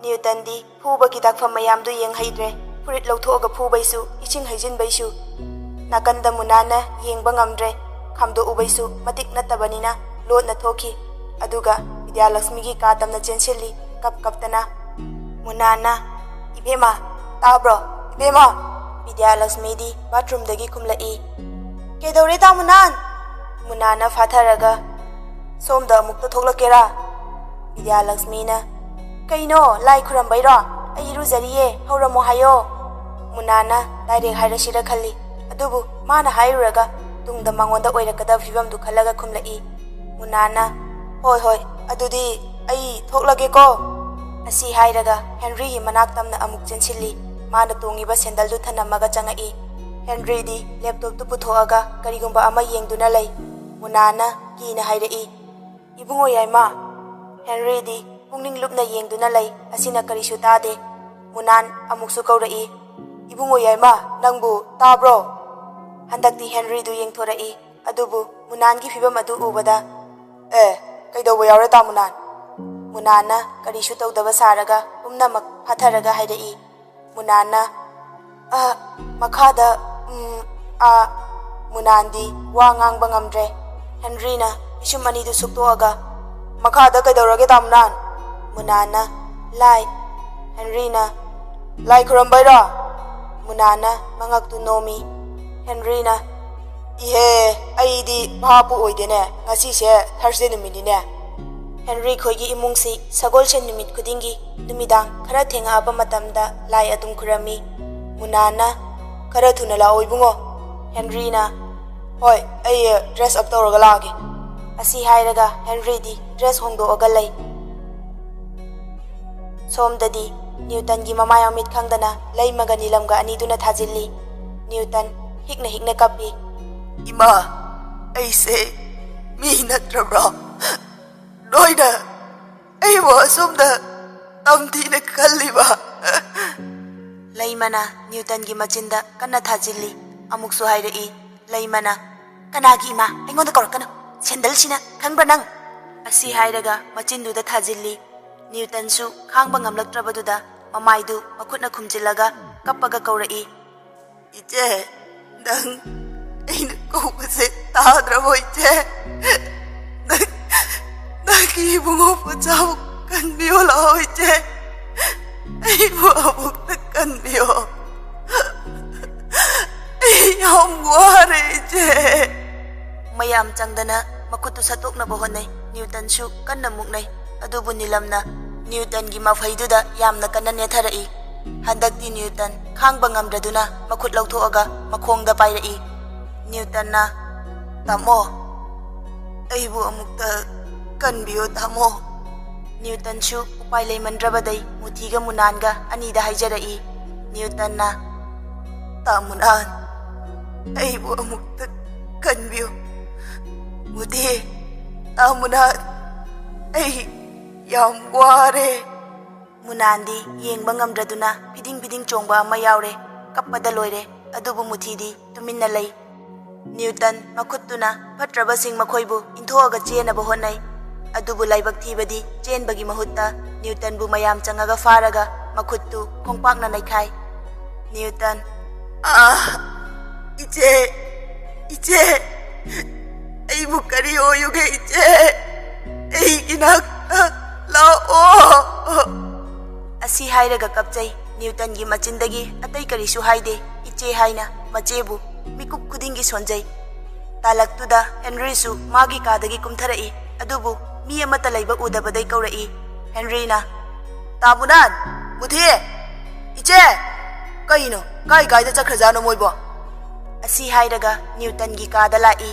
ꯅ꯭ꯌꯨꯇꯟꯗꯤ ꯐꯨꯕꯒꯤ ꯗꯥꯛꯐꯝ ꯃꯌꯥꯝꯗꯨ ꯌꯦꯡꯍꯩꯗ꯭ꯔꯦ꯫ ꯐꯨꯔꯤꯠ ꯂꯧꯊꯣꯛꯑꯒ ꯐꯨꯕꯩꯁꯨ, ꯏꯁꯤꯡ ꯍꯩꯖꯤꯟꯕꯩꯁꯨ꯫ ꯅꯥꯀꯟꯗ ꯃꯨꯅꯥꯟꯅ ꯌꯦꯡꯕ ꯉꯝꯗ꯭ꯔꯦ꯫ ꯈꯥꯝꯗꯣꯛꯎꯕꯩꯁꯨ ꯃꯇꯤꯛ ꯅꯠꯇꯕꯅꯤꯅ ꯂꯣꯠꯅ ꯊꯣꯛꯈꯤ꯫ ꯑꯗꯨꯒ ꯕꯤꯗ꯭ꯌꯥꯂꯛꯁꯃꯤꯒꯤ ꯀꯥ ꯇꯝꯅ ꯆꯦꯟꯁꯤꯜꯂꯤ, ꯀꯞ ꯀꯞꯇꯅ꯫ ꯃꯨꯅꯥꯟꯅ, "ꯏꯕꯦꯝꯃ, ꯇꯥꯕ꯭ꯔꯣ? ꯏꯕꯦꯝꯃ!" ꯕꯤꯗ꯭ꯌꯥꯂꯛꯁꯃꯤꯗꯤ ꯕꯥꯊꯔꯨꯝꯗꯒꯤ ꯈꯨꯝꯂꯛꯏ꯫ "ꯀꯩꯗꯧꯔꯦ, ꯇꯥ ꯃꯨꯅꯥꯟ?" ꯃꯨꯅꯥꯟꯅ ꯐꯥꯊꯔꯒ, "ꯁꯣꯝꯗ ꯑꯃꯨꯛꯇ ꯊꯣꯛꯂꯛꯀꯦꯔꯥ?" ꯕꯤꯗ꯭ꯌꯥꯂꯛꯁꯃꯤꯅ, "ꯀꯩꯅꯣ, ꯂꯥꯏ ꯈꯨꯔꯝꯕꯩꯔꯣ? ꯑꯩ ꯏꯔꯨꯖꯔꯤꯌꯦ, ꯍꯧꯔꯝꯃꯣ ꯍꯥꯏꯌꯣ꯫" ꯃꯨꯅꯥꯟꯅ ꯗꯥꯏꯔꯦꯛ ꯍꯥꯏꯔꯁꯤꯔ ꯈꯜꯂꯤ꯫ ꯑꯗꯨꯕꯨ ꯃꯥꯅ ꯍꯥꯏꯔꯨꯔꯒ ꯇꯨꯡꯗ ꯃꯉꯣꯟꯗ ꯑꯣꯏꯔꯛꯀꯗꯕ ꯐꯤꯕꯝꯗꯨ ꯈꯜꯂꯒ ꯈꯨꯝꯂꯛꯏ꯫ ꯃꯨꯅꯥꯟꯅ, "ꯍꯣꯏ, ꯍꯣꯏ, ꯑꯗꯨꯗꯤ ꯑꯩ ꯊꯣꯛꯂꯒꯦꯀꯣ꯫" ꯑꯁꯤ ꯍꯥꯏꯔꯒ ꯍꯦꯟꯔꯤꯒꯤ ꯃꯅꯥꯛ ꯇꯝꯅ ꯑꯃꯨꯛ ꯆꯦꯟꯁꯤꯜꯂꯤ꯫ ꯃꯥꯅ ꯇꯣꯡꯉꯤꯕ ꯁꯦꯟꯗꯜꯗꯨ ꯊꯅꯝꯃꯒ ꯆꯪꯉꯛꯏ꯫ ꯍꯦꯟꯔꯤꯗꯤ ꯂꯦꯞꯇꯣꯞꯇꯨ ꯄꯨꯊꯣꯛꯑꯒ ꯀꯔꯤꯒꯨꯝꯕ ꯑꯃ ꯌꯦꯡꯗꯨꯅ ꯂꯩ꯫ ꯃꯨꯅꯥꯟꯅ ꯀꯤꯅ ꯍꯥꯏꯔꯛꯏ, "ꯏꯕꯨꯡꯉꯣ ꯌꯥꯏꯃ!" ꯍꯦꯟꯔꯤꯗꯤ ꯄꯨꯛꯅꯤꯡ ꯂꯨꯞꯅ ꯌꯦꯡꯗꯨꯅ ꯂꯩ꯫ ꯑꯁꯤꯅ ꯀꯔꯤꯁꯨ ꯇꯥꯗꯦ꯫ ꯃꯨꯅꯥꯟ ꯑꯃꯨꯛꯁꯨ ꯀꯧꯔꯛꯏ, "ꯏꯕꯨꯡꯉꯣ ꯌꯥꯏꯃ, ꯅꯪꯕꯨ ꯇꯥꯕ꯭ꯔꯣ?" ꯍꯟꯗꯛꯇꯤ ꯍꯦꯟꯔꯤꯗꯨ ꯌꯦꯡꯊꯣꯔꯛꯏ꯫ ꯑꯗꯨꯕꯨ ꯃꯨꯅꯥꯟꯒꯤ ꯐꯤꯕꯝ ꯑꯗꯨ ꯎꯕꯗ, "ꯑꯦ, ꯀꯩꯗꯧꯕ ꯌꯥꯎꯔꯦ, ꯇꯥ ꯃꯨꯅꯥꯟ?" ꯃꯨꯅꯥꯟꯅ ꯀꯔꯤꯁꯨ ꯇꯧꯗꯕ ꯁꯥꯔꯒ ꯄꯨꯝꯅꯃꯛ ꯐꯥꯊꯔꯒ ꯍꯥꯏꯔꯛꯏ꯫ ꯃꯨꯅꯥꯟꯅ, "ꯑ, ꯃꯈꯥꯗ, ꯎꯝ, ꯑ꯫" ꯃꯨꯅꯥꯟꯗꯤ ꯋꯥ ꯉꯥꯡꯕ ꯉꯝꯗ꯭ꯔꯦ꯫ ꯍꯦꯟꯔꯤꯅ ꯄꯤꯁꯨꯝ ꯑꯅꯤꯗꯨ ꯁꯨꯛꯇꯣꯛꯑꯒ, "ꯃꯈꯥꯗ ꯀꯩꯗꯧꯔꯒꯦ, ꯇꯥ ꯃꯨꯅꯥꯟ?" ꯃꯨꯅꯥꯟꯅ, "ꯂꯥꯏ꯫" ꯍꯦꯟꯔꯤꯅ, "ꯂꯥꯏ ꯈꯨꯔꯝꯕꯩꯔꯣ?" ꯃꯨꯅꯥꯟꯅ ꯃꯉꯛꯇꯨ ꯅꯣꯝꯃꯤ꯫ ꯍꯦꯟꯔꯤꯅ, "ꯏꯍꯦ, ꯑꯩꯗꯤ ꯚꯥꯞꯄꯨ ꯑꯣꯏꯗꯦꯅꯦ, ꯉꯁꯤꯁꯦ ꯊꯔꯁꯗꯦ ꯅꯨꯃꯤꯠꯅꯤꯅꯦ꯫" ꯍꯦꯟꯔꯤ ꯈꯣꯏꯒꯤ ꯏꯃꯨꯡꯁꯤ ꯁꯒꯣꯜꯁꯦꯟ ꯅꯨꯃꯤꯠ ꯈꯨꯗꯤꯡꯒꯤ ꯅꯨꯃꯤꯗꯥꯡ ꯈꯔ ꯊꯦꯡꯉꯛꯑꯕ ꯃꯇꯝꯗ ꯂꯥꯏ ꯑꯗꯨꯝ ꯈꯨꯔꯝꯃꯤ꯫ ꯃꯨꯅꯥꯟꯅ, "ꯈꯔ ꯊꯨꯅ ꯂꯥꯛꯑꯣ ꯏꯕꯨꯡꯉꯣ꯫" ꯍꯦꯟꯔꯤꯅ, "ꯍꯣꯏ, ꯑꯩ ꯗ꯭ꯔꯦꯁ ꯑꯞ ꯇꯧꯔꯒ ꯂꯥꯛꯑꯒꯦ꯫" ꯑꯁꯤ ꯍꯥꯏꯔꯒ ꯍꯦꯟꯔꯤꯗꯤ ꯗ꯭ꯔꯦꯁ ꯍꯣꯡꯗꯣꯛꯑꯒ ꯂꯩ꯫ ꯁꯣꯝꯗꯗꯤ ꯅ꯭ꯌꯨꯇꯟꯒꯤ ꯃꯃꯥꯏ ꯃꯃꯤꯠ ꯈꯪꯗꯅ ꯂꯩꯃꯒ ꯅꯤꯂꯝꯒ ꯑꯅꯤꯗꯨꯅ ꯊꯥꯖꯤꯜꯂꯤ꯫ ꯅ꯭ꯌꯨꯇꯟ ꯍꯤꯛꯅ ꯍꯤꯛꯅ ꯀꯞꯄꯤ꯫ "ꯏꯃꯥ, ꯑꯩꯁꯦ ꯃꯤ ꯅꯠꯇ꯭ꯔꯕ꯭ꯔꯣ? ꯅꯣꯏꯅ ꯑꯩꯕꯨ ꯑꯁꯨꯝꯅ ꯇꯝꯊꯤꯅ ꯈꯜꯂꯤꯕ?" ꯂꯩꯃꯅ ꯅ꯭ꯌꯨꯇꯟꯒꯤ ꯃꯆꯤꯟꯗ ꯀꯟꯅ ꯊꯥꯖꯤꯜꯂꯤ꯫ ꯑꯃꯨꯛꯁꯨ ꯍꯥꯏꯔꯛꯏ꯫ ꯂꯩꯃꯅ, "ꯀꯅꯥꯒꯤ ꯏꯃꯥ? ꯑꯩꯉꯣꯟꯗ ꯀꯧꯔꯛꯀꯅꯨ꯫ ꯁꯦꯟꯗꯜꯁꯤꯅ ꯈꯪꯕ꯭ꯔꯥ ꯅꯪ?" ꯑꯁꯤ ꯍꯥꯏꯔꯒ ꯃꯆꯤꯟꯗꯨꯗ ꯊꯥꯖꯤꯜꯂꯤ꯫ ꯅ꯭ꯌꯨꯇꯟꯁꯨ ꯈꯥꯡꯕ ꯉꯝꯂꯛꯇ꯭ꯔꯕꯗꯨꯗ ꯃꯃꯥꯏꯗꯨ ꯃꯈꯨꯠꯅ ꯈꯨꯝꯖꯤꯜꯂꯒ ꯀꯞꯄꯒ ꯀꯧꯔꯛꯏ꯫ "ꯏꯆꯦ, ꯅꯪ ꯑꯩꯅ ꯀꯧꯕꯁꯦ ꯇꯥꯗ꯭ꯔꯕꯣ ꯏꯆꯦ? ꯅꯪ, ꯅꯪꯒꯤ ꯏꯕꯨꯡꯉꯣ ꯄꯣꯆꯥꯕꯨ ꯀꯟꯕꯤꯌꯣ ꯂꯥꯛꯑꯣ ꯏꯆꯦ꯫ ꯑꯩꯕꯨ ꯑꯃꯨꯛꯇ ꯀꯟꯕꯤꯌꯣ꯫ ꯑꯩ ꯌꯥꯝ ꯋꯥꯔꯦ ꯏꯆꯦ꯫" ꯃꯌꯥꯝ ꯆꯪꯗꯅ ꯃꯈꯨꯠꯇꯨ ꯁꯠꯇꯣꯛꯅꯕ ꯍꯣꯠꯅꯩ꯫ ꯅ꯭ꯌꯨꯇꯟꯁꯨ ꯀꯟꯅ ꯃꯨꯛꯅꯩ꯫ ꯑꯗꯨꯕꯨ ꯅꯤꯂꯝꯅ ꯅ꯭ꯌꯨꯇꯟꯒꯤ ꯃꯐꯩꯗꯨꯗ ꯌꯥꯝꯅ ꯀꯟꯅ ꯅꯦꯠꯊꯔꯛꯏ꯫ ꯍꯟꯗꯛꯇꯤ ꯅ꯭ꯌꯨꯇꯟ ꯈꯥꯡꯕ ꯉꯝꯗ꯭ꯔꯗꯨꯅ ꯃꯈꯨꯠ ꯂꯧꯊꯣꯛꯑꯒ ꯃꯈꯣꯡꯗ ꯄꯥꯏꯔꯛꯏ꯫ ꯅ꯭ꯌꯨꯇꯟꯅ, "ꯇꯥꯃꯣ, ꯑꯩꯕꯨ ꯑꯃꯨꯛꯇ ꯀꯟꯕꯤꯌꯣ ꯇꯥꯃꯣ꯫" ꯅ꯭ꯌꯨꯇꯟꯁꯨ ꯎꯄꯥꯏ ꯂꯩꯃꯟꯗ꯭ꯔꯕꯗꯩ ꯃꯨꯊꯤꯒ ꯃꯨꯅꯥꯟꯒ ꯑꯅꯤꯗ ꯍꯥꯏꯖꯔꯛꯏ꯫ ꯅ꯭ꯌꯨꯇꯟꯅ, "ꯇꯥ ꯃꯨꯅꯥꯟ, ꯑꯩꯕꯨ ꯑꯃꯨꯛꯇ ꯀꯟꯕꯤꯌꯨ꯫ ꯃꯨꯊꯤ, ꯇꯥ ꯃꯨꯅꯥꯟ, ꯑꯩ ꯌꯥꯝ ꯋꯥꯔꯦ꯫" ꯃꯨꯅꯥꯟꯗꯤ ꯌꯦꯡꯕ ꯉꯝꯗ꯭ꯔꯗꯨꯅ ꯐꯤꯗꯤꯡ ꯐꯤꯗꯤꯡ ꯆꯣꯡꯕ ꯑꯃ ꯌꯥꯎꯔꯦ꯫ ꯀꯞꯄꯗ ꯂꯣꯏꯔꯦ꯫ ꯑꯗꯨꯕꯨ ꯃꯨꯊꯤꯗꯤ ꯇꯨꯃꯤꯟꯅ ꯂꯩ꯫ ꯅ꯭ꯌꯨꯇꯟ ꯃꯈꯨꯠꯇꯨꯅ ꯐꯠꯇ꯭ꯔꯕꯁꯤꯡ ꯃꯈꯣꯏꯕꯨ ꯏꯟꯊꯣꯛꯑꯒ ꯆꯦꯟꯅꯕ ꯍꯣꯠꯅꯩ꯫ ꯑꯗꯨꯕꯨ ꯂꯥꯏꯕꯛ ꯊꯤꯕꯗꯤ ꯆꯦꯟꯕꯒꯤ ꯃꯍꯨꯠꯇ ꯅ꯭ꯌꯨꯇꯟꯕꯨ ꯃꯌꯥꯝ ꯆꯪꯉꯒ ꯐꯥꯔꯒ ꯃꯈꯨꯠꯇꯨ ꯈꯣꯡꯄꯥꯛꯅ ꯅꯩꯈꯥꯏ꯫ ꯅ꯭ꯌꯨꯇꯟ, "ꯑꯥ, ꯏꯆꯦ, ꯏꯆꯦ, ꯑꯩꯕꯨ ꯀꯔꯤ ꯑꯣꯏꯌꯨꯒꯦ ꯏꯆꯦ? ꯑꯩꯒꯤ ꯅꯥꯛꯇ ꯂꯥꯛꯑꯣ꯫" ꯑꯁꯤ ꯍꯥꯏꯔꯒ ꯀꯞꯆꯩ꯫ ꯅ꯭ꯌꯨꯇꯟꯒꯤ ꯃꯆꯤꯟꯗꯒꯤ ꯑꯇꯩ ꯀꯔꯤꯁꯨ ꯍꯥꯏꯗꯦ꯫ "ꯏꯆꯦ" ꯍꯥꯏꯅ ꯃꯆꯦꯕꯨ ꯃꯤꯀꯨꯞ ꯈꯨꯗꯤꯡꯒꯤ ꯁꯣꯟꯖꯩ꯫ ꯇꯥꯂꯛꯇꯨꯗ ꯍꯦꯟꯔꯤꯁꯨ ꯃꯥꯒꯤ ꯀꯥꯗꯒꯤ ꯀꯨꯝꯊꯔꯛꯏ, ꯑꯗꯨꯕꯨ ꯃꯤ ꯑꯃꯠꯇ ꯂꯩꯕ ꯎꯗꯕꯗꯩ ꯀꯧꯔꯛꯏ꯫ ꯍꯦꯟꯔꯤꯅ, "ꯇꯥꯃꯨꯅꯥꯟ! ꯃꯨꯊꯤ! ꯏꯆꯦ! ꯀꯩꯅꯣ? ꯀꯥꯏ ꯀꯥꯏꯗ ꯆꯠꯈ꯭ꯔꯖꯥꯠꯅꯣ ꯃꯣꯏꯕꯣ?" ꯑꯁꯤ ꯍꯥꯏꯔꯒ ꯅ꯭ꯌꯨꯇꯟꯒꯤ ꯀꯥꯗ ꯂꯥꯛꯏ꯫